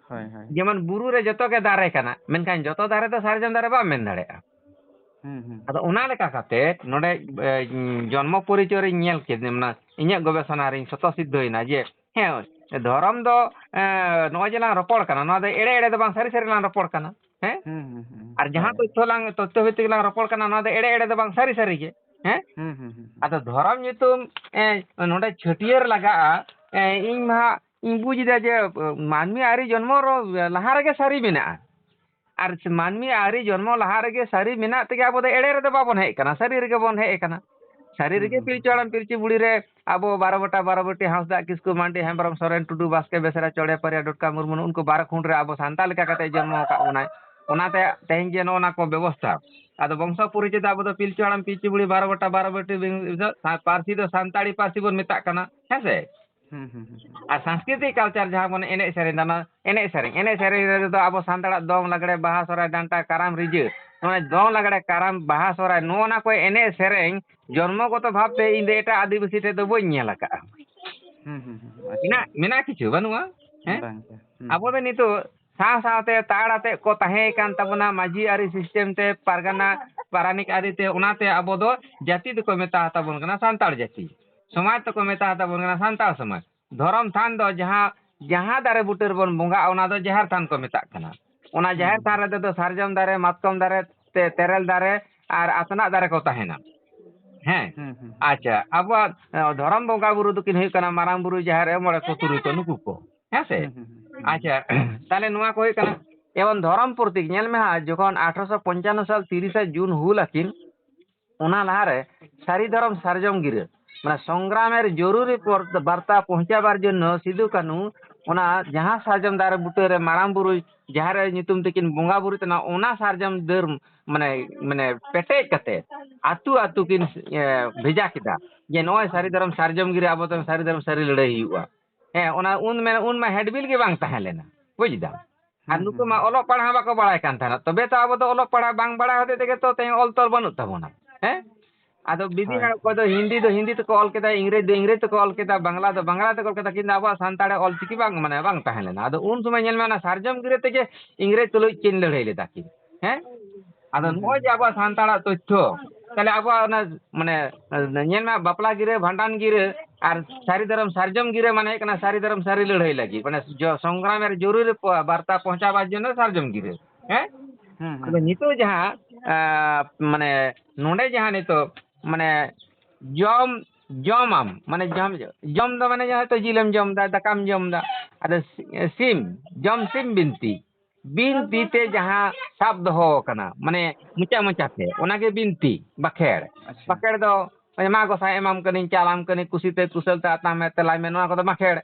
ᱦᱳᱭ, ᱦᱳᱭ᱾ ᱡᱮᱢᱚᱱ ᱵᱩᱨᱩ ᱨᱮ ᱡᱚᱛᱚ ᱜᱮ ᱫᱟᱨᱮ ᱠᱟᱱᱟ, ᱢᱮᱱᱠᱷᱟᱱ ᱡᱚᱛᱚ ᱫᱟᱨᱮ ᱫᱚ ᱥᱟᱨᱡᱚᱢ ᱫᱟᱨᱮ ᱵᱟᱢ ᱢᱮᱱ ᱫᱟᱲᱮᱭᱟᱜᱼᱟ᱾ ᱦᱩᱸ, ᱦᱩᱸ᱾ ᱟᱫᱚ ᱚᱱᱟ ᱞᱮᱠᱟ ᱠᱟᱛᱮ ᱱᱚᱰᱮ, ᱮ, ᱡᱚᱱᱢᱚ ᱯᱚᱨᱤᱪᱚᱭ ᱨᱮᱧ ᱧᱮᱞ ᱠᱮᱫ, ᱢᱟᱱᱮ ᱤᱧᱟᱹᱜ ᱜᱚᱵᱮᱥᱚᱱᱟ ᱨᱤᱧ ᱥᱚᱛᱚ ᱥᱤᱫᱽᱫᱷᱚᱭᱮᱱᱟ ᱡᱮ, ᱦᱮᱸ, ᱫᱷᱚᱨᱚᱢ ᱫᱚ, ᱮ, ᱱᱚᱜᱼᱚᱭ ᱡᱮ ᱞᱟᱝ ᱨᱚᱯᱚᱲ ᱠᱟᱱᱟ, ᱱᱚᱣᱟ ᱫᱚ ᱮᱲᱮ ᱮᱲᱮ ᱫᱚ ᱵᱟᱝ, ᱥᱟᱹᱨᱤ ᱥᱟᱹᱨᱤ ᱞᱟᱝ ᱨᱚᱯᱚᱲ ᱠᱟᱱᱟ᱾ ᱦᱮᱸ? ᱦᱩᱸ, ᱦᱩᱸ, ᱦᱩᱸ᱾ ᱟᱨ ᱡᱟᱦᱟᱸ ᱦᱳᱭ᱾ ᱛᱚᱛᱛᱷᱚ ᱞᱟᱝ, ᱛᱚᱛᱛᱷᱚ ᱵᱷᱤᱛᱛᱤᱠ ᱞᱟᱝ ᱨᱚᱯᱚᱲ ᱠᱟᱱᱟ, ᱱᱚᱣᱟ ᱫᱚ ᱮᱲᱮ ᱮᱲᱮ ᱫᱚ ᱵᱟᱝ, ᱥᱟᱹᱨᱤ ᱥᱟᱹᱨᱤ ᱜᱮ᱾ ᱦᱮᱸ? ᱦᱩᱸ, ᱦᱩᱸ, ᱦᱩᱸ, ᱦᱩᱸ᱾ ᱟᱫᱚ ᱫᱷᱚᱨᱚᱢ ᱧᱩᱛᱩᱢ, ᱮ, ᱱᱚᱰᱮ ᱪᱷᱟᱹᱴᱭᱟᱹᱨ ᱞᱟᱜᱟᱜᱼᱟ, ᱮ, ᱤᱧ ᱢᱟ ᱤᱧ ᱵᱩᱡᱽ ᱮᱫᱟ ᱡᱮ, ᱮ, ᱢᱟᱹᱱᱢᱤ ᱟᱹᱣᱨᱤ ᱡᱚᱱᱢᱚ ᱨᱚ-, ᱞᱟᱦᱟ ᱨᱮᱜᱮ ᱥᱟᱹᱨᱤ ᱢᱮᱱᱟᱜᱼᱟ᱾ ᱟᱨ ᱥᱮ ᱢᱟᱹᱱᱢᱤ ᱟᱹᱣᱨᱤ ᱡᱚᱱᱢᱚ ᱞᱟᱦᱟ ᱨᱮᱜᱮ ᱥᱟᱹᱨᱤ ᱢᱮᱱᱟᱜ ᱛᱮᱜᱮ ᱟᱵᱚ ᱫᱚ ᱮᱲᱮ ᱨᱮᱫᱚ ᱵᱟᱵᱚᱱ ᱦᱮᱡ ᱟᱠᱟᱱᱟ, ᱥᱟᱹᱨᱤ ᱨᱮᱜᱮ ᱵᱚᱱ ᱦᱮᱡ ᱟᱠᱟᱱᱟ᱾ ᱥᱟᱹᱨᱤ ᱦᱩᱸ, ᱨᱮᱜᱮ ᱦᱩᱸ, ᱯᱤᱞᱪᱩ ᱦᱩᱸ᱾ ᱦᱟᱲᱟᱢ ᱯᱤᱞᱪᱩ ᱵᱩᱲᱦᱤ ᱨᱮ ᱟᱵᱚ ᱵᱟᱨᱚ ᱵᱚᱴᱟ ᱵᱟᱨᱚ ᱵᱚᱴᱤ ᱦᱟᱸᱥᱫᱟ, ᱠᱤᱥᱠᱩ, ᱢᱟᱱᱰᱤ, ᱦᱮᱢᱵᱨᱚᱢ, ᱥᱚᱨᱮᱱ, ᱴᱩᱰᱩ, ᱵᱟᱥᱠᱮ, ᱵᱮᱥᱨᱟ, ᱪᱚᱲᱮ, ᱯᱟᱨᱤᱭᱟ, ᱰᱚᱴᱠᱟ, ᱢᱩᱨᱢᱩ, ᱱᱩᱜᱼᱩ ᱱᱩᱠᱩ ᱵᱟᱨᱚ ᱠᱷᱩᱸᱴ ᱨᱮ ᱟᱵᱚ ᱥᱟᱱᱛᱟᱲ ᱞᱮᱠᱟ ᱠᱟᱛᱮ ᱡᱚᱱᱢᱚ ᱟᱠᱟᱫ ᱵᱚᱱᱟᱭ᱾ ᱚᱱᱟᱛᱮ ᱛᱮᱦᱮᱧ ᱡᱮ ᱱᱚᱜᱼᱚ ᱱᱟ ᱠᱚ ᱵᱮᱵᱚᱥᱛᱷᱟ, ᱟᱫᱚ ᱵᱚᱝᱥᱚ ᱯᱚᱨᱤᱪᱚᱭ ᱫᱚ ᱟᱵᱚ ᱫᱚ ᱯᱤᱞᱪᱩ ᱦᱟᱲᱟᱢ ᱯᱤᱞᱪᱩ ᱵᱩᱲᱦᱤ ᱵᱟᱨᱚ ᱵᱚᱴᱟ ᱵᱟᱨᱚ ᱵᱚᱴᱤ ᱵᱤᱝ-, ᱥᱟ-, ᱯᱟᱹᱨᱥᱤ ᱫᱚ ᱥᱟᱱᱛᱟᱲᱤ ᱯᱟᱹᱨᱥᱤ ᱵᱚᱱ ᱢᱮᱛᱟᱜ ᱠᱟᱱᱟ, ᱦᱮᱸ ᱥᱮ? ᱦᱩᱸ, ᱦᱩᱸ, ᱦᱩᱸ, ᱦᱩᱸ᱾ ᱟᱨ ᱥᱟᱝᱥᱠᱨᱤᱛᱤᱠ culture ᱡᱟᱦᱟᱸ ᱵᱚᱱ ᱮᱱᱮᱡ ᱥᱮᱨᱮᱧ ᱫᱟ, ᱚᱱᱟ ᱮᱱᱮᱡ ᱥᱮᱨᱮᱧ, ᱮᱱᱮᱡ ᱥᱮᱨᱮᱧ ᱨᱮᱫᱚ ᱟᱵᱚ ᱥᱟᱱᱛᱟᱲᱟᱜ ᱫᱚᱝ, ᱞᱟᱜᱽᱲᱮ, ᱵᱟᱦᱟ, ᱥᱚᱦᱨᱟᱭ, ᱰᱟᱱᱴᱟ, ᱠᱟᱨᱟᱢ, ᱨᱤᱡᱟᱹ, ᱱᱚᱜᱼᱚᱭ ᱫᱚᱝ, ᱞᱟᱜᱽᱲᱮ, ᱠᱟᱨᱟᱢ, ᱵᱟᱦᱟ, ᱥᱚᱦᱨᱟᱭ, ᱱᱚᱜᱼᱚ ᱱᱟ ᱠᱚ ᱮᱱᱮᱡ ᱥᱮᱨᱮᱧ ᱡᱚᱱᱢᱚᱜᱚᱛᱚ ᱵᱷᱟᱵᱽ ᱛᱮ ᱤᱧ ᱫᱚ ᱮᱴᱟᱜ ᱟᱹᱫᱤᱵᱟᱹᱥᱤ ᱴᱷᱮᱱ ᱫᱚ ᱵᱟᱹᱧ ᱧᱮᱞ ᱟᱠᱟᱫᱼᱟ᱾ ᱦᱩᱸ, ᱦᱩᱸ, ᱦᱩᱸ, ᱟᱪᱪᱷᱟ᱾ ᱢᱮᱱᱟᱜ, ᱢᱮᱱᱟᱜ ᱠᱤᱪᱷᱩ, ᱵᱟᱹᱱᱩᱜᱼᱟ? ᱦᱮᱸ? ᱵᱟᱝ, ᱵᱟᱝ᱾ ᱦᱩᱸ, ᱟᱵᱚ ᱫᱚ ᱦᱩᱸ᱾ ᱱᱤᱛᱚᱜ ᱥᱟᱶ ᱥᱟᱶᱛᱮ ᱛᱟᱲ ᱟᱛᱮᱫ ᱠᱚ ᱛᱟᱦᱮᱸ ᱠᱟᱱ ᱛᱟᱵᱚᱱᱟ, ᱢᱟᱹᱡᱷᱤ ᱟᱹᱨᱤ system ᱛᱮ, ᱯᱟᱨᱜᱟᱱᱟ ᱯᱟᱨᱟᱱᱤᱠ ᱟᱹᱨᱤ ᱛᱮ, ᱚᱱᱟᱛᱮ ᱟᱵᱚ ᱫᱚ ᱡᱟᱹᱛᱤ ᱫᱚᱠᱚ ᱢᱮᱛᱟ ᱛᱟᱵᱚᱱ ᱠᱟᱱᱟ ᱥᱟᱱᱛᱟᱲ ᱡᱟᱹᱛᱤ, ᱥᱚᱢᱟᱡᱽ ᱫᱚᱠᱚ ᱢᱮᱛᱟ ᱛᱟᱵᱚᱱ ᱠᱟᱱᱟ ᱥᱟᱱᱛᱟᱲ ᱥᱚᱢᱟᱡᱽ᱾ ᱫᱷᱚᱨᱚᱢ ᱛᱷᱟᱱ ᱫᱚ ᱡᱟᱦᱟᱸ, ᱡᱟᱦᱟᱸ ᱫᱟᱨᱮ ᱵᱩᱴᱟᱹ ᱨᱮᱵᱚᱱ ᱵᱚᱸᱜᱟᱜᱼᱟ, ᱚᱱᱟ ᱫᱚ ᱡᱟᱦᱮᱨ ᱛᱷᱟᱱ ᱠᱚ ᱢᱮᱛᱟᱜ ᱠᱟᱱᱟ᱾ ᱚᱱᱟ ᱦᱩᱸ, ᱡᱟᱦᱮᱨ ᱦᱩᱸ, ᱛᱷᱟᱱ ᱦᱩᱸ᱾ ᱨᱮᱫᱚ ᱫᱚ ᱥᱟᱨᱡᱚᱢ ᱫᱟᱨᱮ, ᱢᱟᱛᱠᱚᱢ ᱫᱟᱨᱮ, ᱛᱮ-, ᱛᱮᱨᱮᱞ ᱫᱟᱨᱮ ᱟᱨ ᱟᱛᱱᱟᱜ ᱫᱟᱨᱮ ᱠᱚ ᱛᱟᱦᱮᱱᱟ᱾ ᱦᱮᱸ? ᱦᱩᱸ, ᱦᱩᱸ, ᱦᱩᱸ᱾ ᱟᱪᱪᱷᱟ, ᱟᱵᱚᱣᱟᱜ, ᱮ, ᱫᱷᱚᱨᱚᱢ ᱵᱚᱸᱜᱟ ᱵᱩᱨᱩ ᱫᱚᱠᱤᱱ ᱦᱩᱭᱩᱜ ᱠᱟᱱᱟ ᱢᱟᱨᱟᱝ ᱵᱩᱨᱩ, ᱡᱟᱦᱮᱨ ᱟᱭᱳ, ᱢᱚᱬᱮ ᱠᱚ, ᱛᱩᱨᱩᱭ ᱠᱚ, ᱱᱩᱠᱩ ᱠᱚ᱾ ᱦᱮᱸ ᱥᱮ? ᱦᱩᱸ, ᱦᱩᱸ, ᱦᱩᱸ, ᱦᱩᱸ᱾ ᱟᱪᱪᱷᱟ, ᱛᱟᱦᱞᱮ ᱱᱚᱣᱟ ᱠᱚ ᱦᱩᱭᱩᱜ ᱠᱟᱱᱟ, ᱮᱵᱚᱝ ᱫᱷᱚᱨᱚᱢ ᱯᱨᱚᱛᱤᱠ, ᱧᱮᱞ ᱢᱮ ᱦᱟᱸᱜ, ᱡᱚᱠᱷᱚᱱ ᱟᱴᱷᱨᱚᱥᱚ ᱯᱚᱧᱪᱟᱱᱱᱚ ᱥᱟᱞ ᱛᱤᱨᱤᱥᱟ ᱡᱩᱱ ᱦᱩᱞ ᱟᱹᱠᱤᱱ, ᱚᱱᱟ ᱞᱟᱦᱟᱨᱮ ᱥᱟᱹᱨᱤ ᱫᱷᱚᱨᱚᱢ ᱥᱟᱨᱡᱚᱢ ᱜᱤᱨᱟᱹ, ᱢᱟᱱᱮ ᱥᱚᱝᱜᱨᱟᱢᱮᱨ ᱡᱚᱨᱩᱨᱤ ᱯᱚᱨ-, ᱵᱟᱨᱛᱟ ᱯᱚᱦᱪᱟᱵᱟᱨ ᱡᱚᱱᱱᱚ ᱥᱤᱫᱩ ᱠᱟᱹᱱᱦᱩ ᱚᱱᱟ ᱡᱟᱦᱟᱸ ᱥᱟᱨᱡᱚᱢ ᱫᱟᱨᱮ ᱵᱩᱴᱟᱹ ᱨᱮ ᱢᱟᱨᱟᱝ ᱵᱩᱨᱩ ᱡᱟᱦᱮᱨ ᱨᱮ ᱧᱩᱛᱩᱢ ᱛᱮᱠᱤᱱ ᱵᱚᱸᱜᱟ ᱵᱩᱨᱩᱭ ᱛᱟᱦᱮᱱᱟ, ᱚᱱᱟ ᱥᱟᱨᱡᱚᱢ ᱰᱟᱹᱨ ᱢᱟᱱᱮ, ᱢᱟᱱᱮ ᱯᱮᱴᱮᱡ ᱠᱟᱛᱮ ᱟᱹᱛᱩ ᱟᱹᱛᱩ ᱠᱤᱱ, ᱮ, ᱵᱷᱮᱡᱟ ᱠᱮᱫᱟ ᱡᱮ ᱱᱚᱜᱼᱚᱭ ᱥᱟᱹᱨᱤ ᱫᱷᱚᱨᱚᱢ ᱥᱟᱨᱡᱚᱢ ᱜᱤᱨᱟᱹ ᱟᱵᱚ ᱫᱚ ᱥᱟᱹᱨᱤ ᱫᱷᱚᱨᱚᱢ ᱥᱟᱹᱨᱤ ᱞᱟᱹᱲᱦᱟᱹᱭ ᱦᱩᱭᱩᱜᱼᱟ᱾ ᱦᱮᱸ, ᱚᱱᱟ ᱩᱱ ᱢᱮ-, ᱩᱱ ᱢᱟ ᱦᱮᱰᱵᱤᱞ ᱜᱮ ᱵᱟᱝ ᱛᱟᱦᱮᱸ ᱞᱮᱱᱟ, ᱵᱩᱡᱽ ᱫᱟᱢ᱾ ᱟᱨ ᱦᱩᱸ, ᱱᱩᱠᱩ ᱦᱩᱸ, ᱢᱟ ᱦᱩᱸ᱾ ᱚᱞᱚᱜ ᱯᱟᱲᱦᱟᱣ ᱵᱟᱠᱚ ᱵᱟᱲᱟᱭ ᱠᱟᱱ ᱛᱟᱦᱮᱱᱟ, ᱛᱚᱵᱮ ᱛᱚ ᱟᱵᱚ ᱫᱚ ᱚᱞᱚᱜ ᱯᱟᱲᱦᱟᱣ ᱵᱟᱝ ᱵᱟᱲᱟᱭ ᱦᱚᱛᱮᱡ ᱛᱮᱜᱮ ᱛᱚ ᱛᱮᱦᱮᱧ ᱚᱞ ᱛᱚᱞ ᱵᱟᱹᱱᱩᱜ ᱛᱟᱵᱚᱱᱟ᱾ ᱦᱮᱸ, ᱟᱫᱚ ᱵᱤᱵᱷᱤᱱᱱᱚ ᱦᱳᱭ᱾ ᱚᱠᱚᱭ ᱫᱚ ᱦᱤᱱᱫᱤ ᱫᱚ ᱦᱤᱱᱫᱤ ᱛᱮᱠᱚ ᱚᱞ ᱠᱮᱫᱟ, ᱤᱝᱨᱮᱡᱽ ᱫᱚ ᱤᱝᱨᱮᱡᱽ ᱛᱮᱠᱚ ᱚᱞ ᱠᱮᱫᱟ, ᱵᱟᱝᱞᱟ ᱫᱚ ᱵᱟᱝᱞᱟ ᱛᱮᱠᱚ ᱚᱞ ᱠᱮᱫᱟ, ᱠᱤᱱᱛᱩ ᱟᱵᱚᱣᱟᱜ ᱥᱟᱱᱛᱟᱲ ᱚᱞ ᱪᱤᱠᱤ ᱵᱟᱝ, ᱢᱟᱱᱮ ᱵᱟᱝ ᱛᱟᱦᱮᱸ ᱞᱮᱱᱟ᱾ ᱟᱫᱚ ᱩᱱ ᱥᱚᱢᱚᱭ ᱧᱮᱞ ᱢᱮ, ᱚᱱᱟ ᱥᱟᱨᱡᱚᱢ ᱜᱤᱨᱟᱹ ᱛᱮᱜᱮ ᱤᱝᱨᱮᱡᱽ ᱛᱩᱞᱩᱡ ᱠᱤᱱ ᱞᱟᱹᱲᱦᱟᱹᱭ ᱞᱮᱫᱟ ᱠᱤᱱ᱾ ᱦᱮᱸ, ᱟᱫᱚ ᱦᱩᱸ, ᱱᱚᱜᱼᱚᱭ ᱦᱩᱸ᱾ ᱡᱮ ᱟᱵᱚᱣᱟᱜ ᱥᱟᱱᱛᱟᱲᱟᱜ ᱛᱚᱛᱛᱷᱚ, ᱛᱟᱦᱞᱮ ᱟᱵᱚᱣᱟᱜ ᱚᱱᱟ, ᱢᱟᱱᱮ, ᱧᱮᱞ ᱢᱮ, ᱵᱟᱯᱞᱟ ᱜᱤᱨᱟᱹ, ᱵᱷᱟᱸᱰᱟᱱ ᱜᱤᱨᱟᱹ ᱟᱨ ᱥᱟᱹᱨᱤ ᱫᱷᱚᱨᱚᱢ ᱥᱟᱨᱡᱚᱢ ᱜᱤᱨᱟᱹ ᱢᱟᱱᱮ ᱦᱩᱭᱩᱜ ᱠᱟᱱᱟ ᱥᱟᱹᱨᱤ ᱫᱷᱚᱨᱚᱢ ᱥᱟᱹᱨᱤ ᱞᱟᱹᱲᱦᱟᱹᱭ ᱞᱟᱹᱜᱤᱫ, ᱢᱟᱱᱮ ᱡᱚ-, ᱥᱚᱝᱜᱨᱟᱢ ᱨᱮ ᱡᱚᱨᱩᱨᱤ ᱯᱚ-, ᱵᱟᱨᱛᱟ ᱯᱚᱦᱪᱟᱣ ᱡᱚᱱᱱᱚ ᱥᱟᱨᱡᱚᱢ ᱜᱤᱨᱟᱹ᱾ ᱦᱮᱸ, ᱦᱩᱸ, ᱦᱩᱸ, ᱟᱫᱚ ᱦᱩᱸ᱾ ᱱᱤᱛᱚᱜ ᱡᱟᱦᱟᱸ, ᱟᱸ, ᱢᱟᱱᱮ ᱱᱚᱰᱮ ᱡᱟᱦᱟᱸ ᱱᱤᱛᱚᱜ ᱢᱟᱱᱮ ᱡᱚᱢ, ᱡᱚᱢᱟᱢ, ᱢᱟᱱᱮ ᱡᱚᱢ, ᱡᱚᱢ ᱫᱚ ᱢᱟᱱᱮ ᱦᱚᱭᱛᱳ ᱡᱤᱞᱮᱢ ᱡᱚᱢ ᱮᱫᱟ, ᱫᱟᱠᱟᱢ ᱡᱚᱢ ᱮᱫᱟ, ᱟᱫᱚ ᱥᱤ-, ᱥᱤᱢ, ᱡᱚᱢ ᱥᱤᱢ ᱵᱤᱱᱛᱤ, ᱵᱤᱱᱛᱤ ᱛᱮ ᱡᱟᱦᱟᱸ ᱥᱟᱵ ᱫᱚᱦᱚ ᱟᱠᱟᱱᱟ, ᱢᱟᱱᱮ ᱢᱚᱪᱟ ᱢᱚᱪᱟ ᱛᱮ, ᱚᱱᱟᱜᱮ ᱵᱤᱱᱛᱤ, ᱵᱟᱠᱷᱮᱲ᱾ ᱟᱪᱪᱷᱟ᱾ ᱵᱟᱠᱷᱮᱲ ᱫᱚ, "ᱮᱢᱟ ᱜᱚᱸᱥᱟᱭ, ᱮᱢᱟᱢ ᱠᱟᱹᱱᱟᱹᱧ, ᱪᱟᱞᱟᱢ ᱠᱟᱹᱱᱟᱹᱧ, ᱠᱩᱥᱤᱛᱮ ᱠᱩᱥᱟᱹᱞ ᱛᱮ ᱟᱛᱟᱝ ᱢᱮ, ᱛᱮᱞᱟᱭ ᱢᱮ", ᱱᱚᱣᱟ ᱠᱚᱫᱚ ᱵᱟᱠᱷᱮᱲ᱾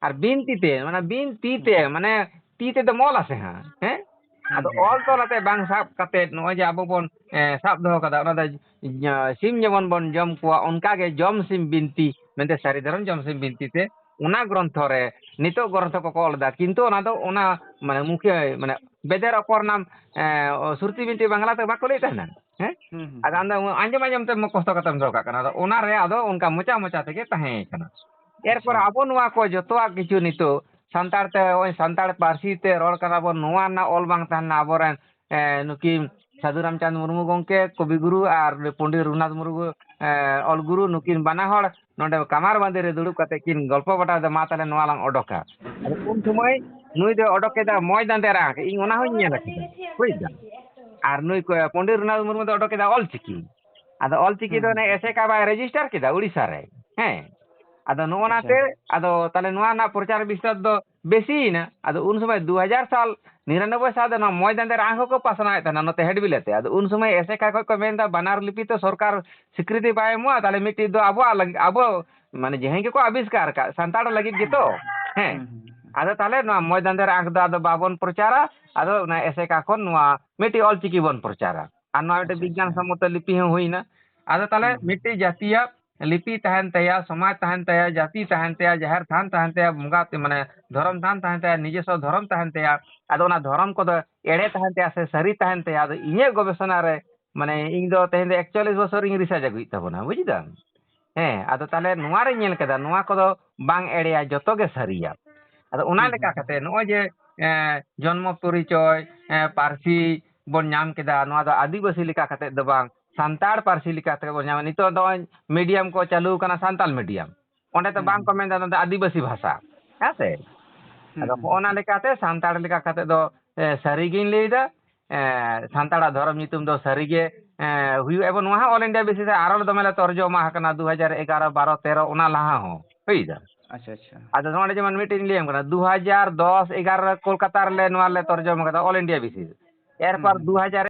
ᱟᱨ ᱵᱤᱱᱛᱤ ᱛᱮ, ᱢᱟᱱᱮ ᱵᱤᱱᱛᱤ ᱛᱮ, ᱦᱩᱸ᱾ ᱢᱟᱱᱮ ᱛᱤ ᱛᱮᱫᱚ ᱚᱞ ᱟᱥᱮ ᱦᱟᱸᱜ, ᱦᱮᱸ? ᱦᱩᱸ, ᱟᱫᱚ ᱦᱩᱸ, ᱚᱞ ᱦᱩᱸ᱾ ᱛᱚᱞ ᱟᱛᱮ ᱵᱟᱝ ᱥᱟᱵ ᱠᱟᱛᱮ ᱱᱚᱜᱼᱚᱭ ᱡᱮ ᱟᱵᱚ ᱵᱚᱱ, ᱮ, ᱥᱟᱵ ᱫᱚᱦᱚ ᱠᱟᱫᱟ, ᱚᱱᱟ ᱫᱚ, ᱮ, ᱥᱤᱢ ᱡᱮᱢᱚᱱ ᱵᱚᱱ ᱡᱚᱢ ᱠᱚᱣᱟ, ᱚᱱᱠᱟ ᱜᱮ ᱡᱚᱢ ᱥᱤᱢ ᱵᱤᱱᱛᱤ ᱢᱮᱱᱛᱮ ᱥᱟᱹᱨᱤ ᱫᱷᱚᱨᱚᱢ ᱡᱚᱢ ᱥᱤᱢ ᱵᱤᱱᱛᱤ ᱛᱮ ᱚᱱᱟ ᱜᱨᱚᱱᱛᱷᱚ ᱨᱮ, ᱱᱤᱛᱚᱜ ᱜᱨᱚᱱᱛᱷᱚ ᱠᱚᱠᱚ ᱚᱞ ᱮᱫᱟ, ᱠᱤᱱᱛᱩ ᱚᱱᱟ ᱫᱚ ᱚᱱᱟ, ᱢᱟᱱᱮ, ᱢᱩᱠᱷᱤᱭᱟᱹ, ᱢᱟᱱᱮ, ᱵᱮᱫᱮᱨ ᱚᱯᱚᱨ ᱱᱟᱢ, ᱮ, ᱥᱨᱩᱛᱤ ᱵᱤᱱᱛᱤ ᱵᱟᱝᱞᱟ ᱛᱮ ᱵᱟᱠᱚ ᱞᱟᱹᱭᱮᱫ ᱛᱟᱦᱮᱱᱟ, ᱦᱮᱸ? ᱦᱩᱸ, ᱦᱩᱸ, ᱟᱫᱚ ᱦᱩᱸ᱾ ᱟᱢ ᱫᱚ ᱟᱸᱡᱚᱢ ᱟᱸᱡᱚᱢ ᱛᱮ ᱠᱚᱥᱴᱚ ᱠᱟᱛᱮᱢ ᱫᱚᱦᱚ ᱠᱟᱜ ᱠᱟᱱᱟ, ᱟᱫᱚ ᱚᱱᱟ ᱨᱮ ᱟᱫᱚ ᱚᱱᱠᱟ ᱢᱚᱪᱟ ᱢᱚᱪᱟ ᱛᱮᱜᱮ ᱛᱟᱦᱮᱸ ᱠᱟᱱᱟ᱾ ᱮᱨᱯᱚᱨ ᱟᱪᱪᱷᱟ᱾ ᱟᱵᱚ ᱱᱚᱣᱟ ᱠᱚ ᱡᱚᱛᱚᱣᱟᱜ ᱠᱤᱪᱷᱩ ᱱᱤᱛᱚᱜ ᱥᱟᱱᱛᱟᱲ ᱛᱮ, ᱱᱚᱜᱼᱚᱭ ᱥᱟᱱᱛᱟᱲ ᱯᱟᱹᱨᱥᱤ ᱛᱮ ᱨᱚᱲ ᱠᱟᱱᱟ ᱵᱚᱱ, ᱱᱚᱣᱟ ᱨᱮᱱᱟᱜ ᱚᱞ ᱵᱟᱝ ᱛᱟᱦᱮᱱᱟ, ᱟᱵᱚᱨᱮᱱ, ᱮ, ᱱᱩᱠᱤᱱ ᱥᱟᱹᱫᱷᱩ ᱨᱟᱢᱪᱟᱸᱫᱽ ᱢᱩᱨᱢᱩ ᱜᱚᱢᱠᱮ, ᱠᱚᱵᱤ ᱜᱩᱨᱩ, ᱟᱨ ᱯᱚᱱᱰᱤᱛ ᱨᱚᱜᱷᱩᱱᱟᱛᱷ ᱢᱩᱨᱢᱩ, ᱮ, ᱚᱞ ᱜᱩᱨᱩ, ᱱᱩᱠᱤᱱ ᱵᱟᱱᱟ ᱦᱚᱲ ᱱᱚᱰᱮ ᱠᱟᱢᱟᱨ ᱵᱟᱸᱫᱮ ᱨᱮ ᱫᱩᱲᱩᱵ ᱠᱟᱛᱮ ᱠᱤᱱ ᱜᱚᱞᱯᱚ ᱵᱟᱲᱟᱭᱮᱫᱟ, "ᱢᱟ ᱛᱟᱦᱞᱮ ᱱᱚᱣᱟ ᱞᱟᱝ ᱚᱰᱚᱠᱟ᱾" ᱟᱫᱚ ᱩᱱ ᱥᱚᱢᱚᱭ ᱱᱩᱭ ᱫᱚ ᱚᱰᱚᱠ ᱠᱮᱫᱟ ᱢᱚᱡᱽ ᱫᱟᱸᱫᱮ ᱨᱟᱜᱽ, ᱤᱧ ᱚᱱᱟ ᱦᱚᱸᱧ ᱧᱮᱞ ᱠᱮᱫᱟ, ᱵᱩᱡᱽ ᱫᱟᱢ᱾ ᱟᱨ ᱱᱩᱭ ᱠᱚ ᱯᱚᱱᱰᱤᱛ ᱨᱚᱜᱷᱩᱱᱟᱛᱷ ᱢᱩᱨᱢᱩ ᱫᱚ ᱚᱰᱚᱠ ᱠᱮᱫᱟ ᱚᱞ ᱪᱤᱠᱤ᱾ ᱟᱫᱚ ᱚᱞ ᱪᱤᱠᱤ ᱦᱩᱸ, ᱫᱚ ᱦᱩᱸ, ᱚᱱᱮ ᱦᱩᱸ᱾ ᱮᱥᱮᱠᱟ ᱵᱟᱭ ᱨᱮᱡᱤᱥᱴᱟᱨ ᱠᱮᱫᱟ ᱩᱲᱤᱥᱥᱟ ᱨᱮ, ᱦᱮᱸ᱾ ᱟᱫᱚ ᱱᱚᱜᱼᱚ ᱟᱪᱪᱷᱟ᱾ ᱱᱟᱛᱮ, ᱟᱫᱚ ᱛᱟᱦᱞᱮ ᱱᱚᱣᱟ ᱨᱮᱱᱟᱜ ᱯᱨᱚᱪᱟᱨ ᱵᱤᱥᱛᱟᱨ ᱫᱚ ᱵᱮᱥᱤᱭᱮᱱᱟ᱾ ᱟᱫᱚ ᱩᱱ ᱥᱚᱢᱚᱭ ᱫᱩ ᱦᱟᱡᱟᱨ ᱥᱟᱞ, ᱱᱤᱨᱟᱱᱚᱵᱵᱳᱭ ᱥᱟᱞ ᱫᱚ ᱱᱚᱣᱟ ᱢᱚᱡᱽ ᱫᱟᱸᱫᱮ ᱨᱟᱜᱽ ᱦᱚᱸᱠᱚ ᱯᱟᱥᱱᱟᱣᱮᱫ ᱛᱟᱦᱮᱱᱟ ᱱᱚᱛᱮ ᱦᱮᱰᱵᱤᱞᱟᱹ ᱛᱮ᱾ ᱟᱫᱚ ᱩᱱ ᱥᱚᱢᱚᱭ ᱮᱥᱮᱠᱟ ᱠᱷᱚᱡ ᱠᱚ ᱢᱮᱱᱫᱟ, ᱵᱟᱱᱟᱨ ᱞᱤᱯᱤ ᱛᱚ ᱥᱚᱨᱠᱟᱨ ᱥᱤᱠᱨᱤᱛᱤ ᱵᱟᱭ ᱮᱢᱚᱜᱼᱟ, ᱛᱟᱦᱞᱮ ᱢᱤᱫᱴᱤᱡ ᱫᱚ ᱟᱵᱚᱣᱟᱜ ᱞᱟᱹᱜᱤᱫ, ᱟᱵᱚ ᱢᱟᱱᱮ ᱡᱟᱦᱟᱸᱭ ᱜᱮᱠᱚ ᱟᱵᱤᱥᱠᱟᱨ ᱟᱠᱟᱫ ᱥᱟᱱᱛᱟᱲ ᱞᱟᱹᱜᱤᱫ ᱜᱮᱛᱚ, ᱦᱮᱸ᱾ ᱦᱩᱸ, ᱦᱩᱸ, ᱦᱩᱸ᱾ ᱟᱫᱚ ᱛᱟᱦᱞᱮ ᱱᱚᱣᱟ ᱢᱚᱭᱫᱟᱱ ᱨᱮ ᱟᱸᱠ ᱫᱚ ᱟᱫᱚ ᱵᱟᱵᱚᱱ ᱯᱨᱚᱪᱟᱨᱟ᱾ ᱟᱫᱚ ᱚᱱᱟ ᱮᱥᱮᱠᱟ ᱠᱷᱚᱱ ᱱᱚᱣᱟ ᱢᱤᱫᱴᱤᱡ ᱚᱞᱪᱤᱠᱤ ᱵᱚᱱ ᱯᱨᱚᱪᱟᱨᱟ᱾ ᱟᱨ ᱱᱚᱣᱟ ᱢᱤᱫᱴᱤᱡ ᱟᱪᱪᱷᱟ, ᱵᱤᱜᱽᱜᱟᱱ ᱟᱪᱪᱷᱟ᱾ ᱥᱚᱢᱢᱚᱛᱚ ᱞᱤᱯᱤ ᱦᱚᱸ ᱦᱩᱭᱱᱟ᱾ ᱟᱫᱚ ᱛᱟᱦᱞᱮ ᱦᱩᱸ, ᱦᱩᱸ᱾ ᱢᱤᱫᱴᱤᱡ ᱡᱟᱹᱛᱤᱭᱟᱜ ᱞᱤᱯᱤ ᱛᱟᱦᱮᱱ ᱛᱟᱭᱟ, ᱥᱚᱢᱟᱡᱽ ᱛᱟᱦᱮᱱ ᱛᱟᱭᱟ, ᱡᱟᱹᱛᱤ ᱛᱟᱦᱮᱱ ᱛᱟᱭᱟ, ᱡᱟᱦᱮᱨ ᱛᱷᱟᱱ ᱛᱟᱦᱮᱱ ᱛᱟᱭᱟ, ᱵᱚᱸᱜᱟ ᱛᱮ-, ᱢᱟᱱᱮ ᱫᱷᱚᱨᱚᱢ ᱛᱷᱟᱱ ᱛᱟᱦᱮᱱ ᱛᱟᱭᱟ, ᱱᱤᱡᱚᱥᱥᱚ ᱫᱷᱚᱨᱚᱢ ᱛᱟᱦᱮᱱ ᱛᱟᱭᱟ᱾ ᱟᱫᱚ ᱚᱱᱟ ᱫᱷᱚᱨᱚᱢ ᱠᱚᱫᱚ ᱮᱲᱮ ᱛᱟᱦᱮᱱ ᱛᱟᱭᱟ ᱥᱮ ᱥᱟᱹᱨᱤ ᱛᱟᱦᱮᱱ ᱛᱟᱭᱟ? ᱟᱫᱚ ᱤᱧᱟᱹᱜ ᱜᱚᱵᱮᱥᱚᱱᱟ ᱨᱮ, ᱢᱟᱱᱮ ᱤᱧ ᱫᱚ ᱛᱮᱦᱮᱧ ᱫᱚ ᱮᱠᱪᱚᱞᱞᱤᱥ ᱵᱚᱪᱷᱚᱨ ᱤᱧ ᱨᱤᱥᱟᱨᱪ ᱟᱹᱜᱩᱭᱮᱫ ᱛᱟᱵᱚᱱᱟ, ᱵᱩᱡ ᱫᱟᱢ? ᱦᱮᱸ, ᱟᱫᱚ ᱛᱟᱦᱞᱮ ᱱᱚᱣᱟ ᱨᱮᱧ ᱧᱮᱞ ᱠᱮᱫᱟ, ᱱᱚᱣᱟ ᱠᱚᱫᱚ ᱵᱟᱝ ᱮᱲᱮᱭᱟ, ᱡᱚᱛᱚ ᱜᱮ ᱥᱟᱹᱨᱤᱭᱟ᱾ ᱟᱫᱚ ᱚᱱᱟ ᱦᱩᱸ, ᱞᱮᱠᱟ ᱦᱩᱸ, ᱦᱩᱸ᱾ ᱠᱟᱛᱮ ᱱᱚᱜᱼᱚᱭ ᱡᱮ, ᱮᱸ, ᱡᱚᱱᱢᱚ ᱯᱚᱨᱤᱪᱚᱭ, ᱮᱸ, ᱯᱟᱹᱨᱥᱤ ᱵᱚᱱ ᱧᱟᱢ ᱠᱮᱫᱟ, ᱱᱚᱣᱟ ᱫᱚ ᱟᱹᱫᱤᱵᱟᱹᱥᱤ ᱞᱮᱠᱟ ᱠᱟᱛᱮ ᱫᱚ ᱵᱟᱝ, ᱥᱟᱱᱛᱟᱲ ᱯᱟᱹᱨᱥᱤ ᱞᱮᱠᱟ ᱛᱮᱜᱮ ᱵᱚᱱ ᱧᱟᱢᱟ᱾ ᱱᱤᱛᱚᱜ ᱫᱚ ᱱᱚᱜᱼᱚᱭ ᱢᱤᱰᱤᱭᱟᱢ ᱠᱚ ᱪᱟᱹᱞᱩ ᱟᱠᱟᱱᱟ, ᱥᱟᱱᱛᱟᱲ ᱢᱤᱰᱤᱭᱟᱢ, ᱚᱸᱰᱮ ᱫᱚ ᱦᱩᱸ, ᱵᱟᱝ ᱠᱚ ᱦᱩᱸ᱾ ᱢᱮᱱᱫᱟ ᱱᱚᱣᱟ ᱫᱚ ᱟᱹᱫᱤᱵᱟᱹᱥᱤ ᱵᱷᱟᱥᱟ, ᱦᱮᱸ ᱥᱮ? ᱦᱩᱸ, ᱟᱫᱚ ᱦᱩᱸ, ᱦᱚᱸᱜᱼᱚ ᱦᱩᱸ, ᱱᱟ ᱦᱩᱸ᱾ ᱞᱮᱠᱟᱛᱮ ᱥᱟᱱᱛᱟᱲ ᱞᱮᱠᱟ ᱠᱟᱛᱮ ᱫᱚ, ᱮ, ᱥᱟᱹᱨᱤ ᱜᱤᱧ ᱞᱟᱹᱭᱫᱟ, ᱮ, ᱥᱟᱱᱛᱟᱲᱟᱜ ᱫᱷᱚᱨᱚᱢ ᱧᱩᱛᱩᱢ ᱫᱚ ᱥᱟᱹᱨᱤ ᱜᱮ, ᱮ, ᱦᱩᱭᱩᱜᱼᱟ᱾ ᱮᱵᱚᱝ ᱱᱚᱣᱟ ᱦᱚᱸ ᱚᱞ ᱤᱱᱰᱤᱭᱟ ᱵᱮᱥᱤᱥ ᱨᱮ ᱟᱨᱚ ᱫᱚᱢᱮ ᱞᱮ ᱛᱚᱨᱡᱚᱢᱟ ᱟᱠᱟᱱᱟ, ᱫᱩ ᱦᱟᱡᱟᱨ ᱮᱜᱟᱨᱚ, ᱵᱟᱨᱚ, ᱛᱮᱨᱚ, ᱚᱱᱟ ᱞᱟᱦᱟ ᱦᱚᱸ, ᱵᱩᱡ ᱫᱟᱢ? ᱟᱪᱪᱷᱟ, ᱟᱪᱪᱷᱟ᱾ ᱟᱫᱚ ᱱᱚᱰᱮ ᱡᱮᱢᱚᱱ ᱢᱤᱫᱴᱮᱱ ᱤᱧ ᱞᱟᱹᱭ ᱟᱢ ᱠᱟᱱᱟ, ᱫᱩ ᱦᱟᱡᱟᱨ ᱫᱚᱥ ᱮᱜᱟᱨᱚ ᱨᱮ ᱠᱳᱞᱠᱟᱛᱟ ᱨᱮᱞᱮ ᱱᱚᱣᱟ ᱞᱮ ᱛᱚᱨᱡᱚᱢᱟ ᱠᱟᱫᱟ, ᱚᱞ ᱤᱱᱰᱤᱭᱟ ᱵᱮᱥᱤᱥ᱾ ᱮᱨᱯᱚᱨ ᱦᱩᱸ, ᱦᱩᱸ, ᱦᱩᱸ᱾ ᱫᱩ ᱦᱟᱡᱟᱨ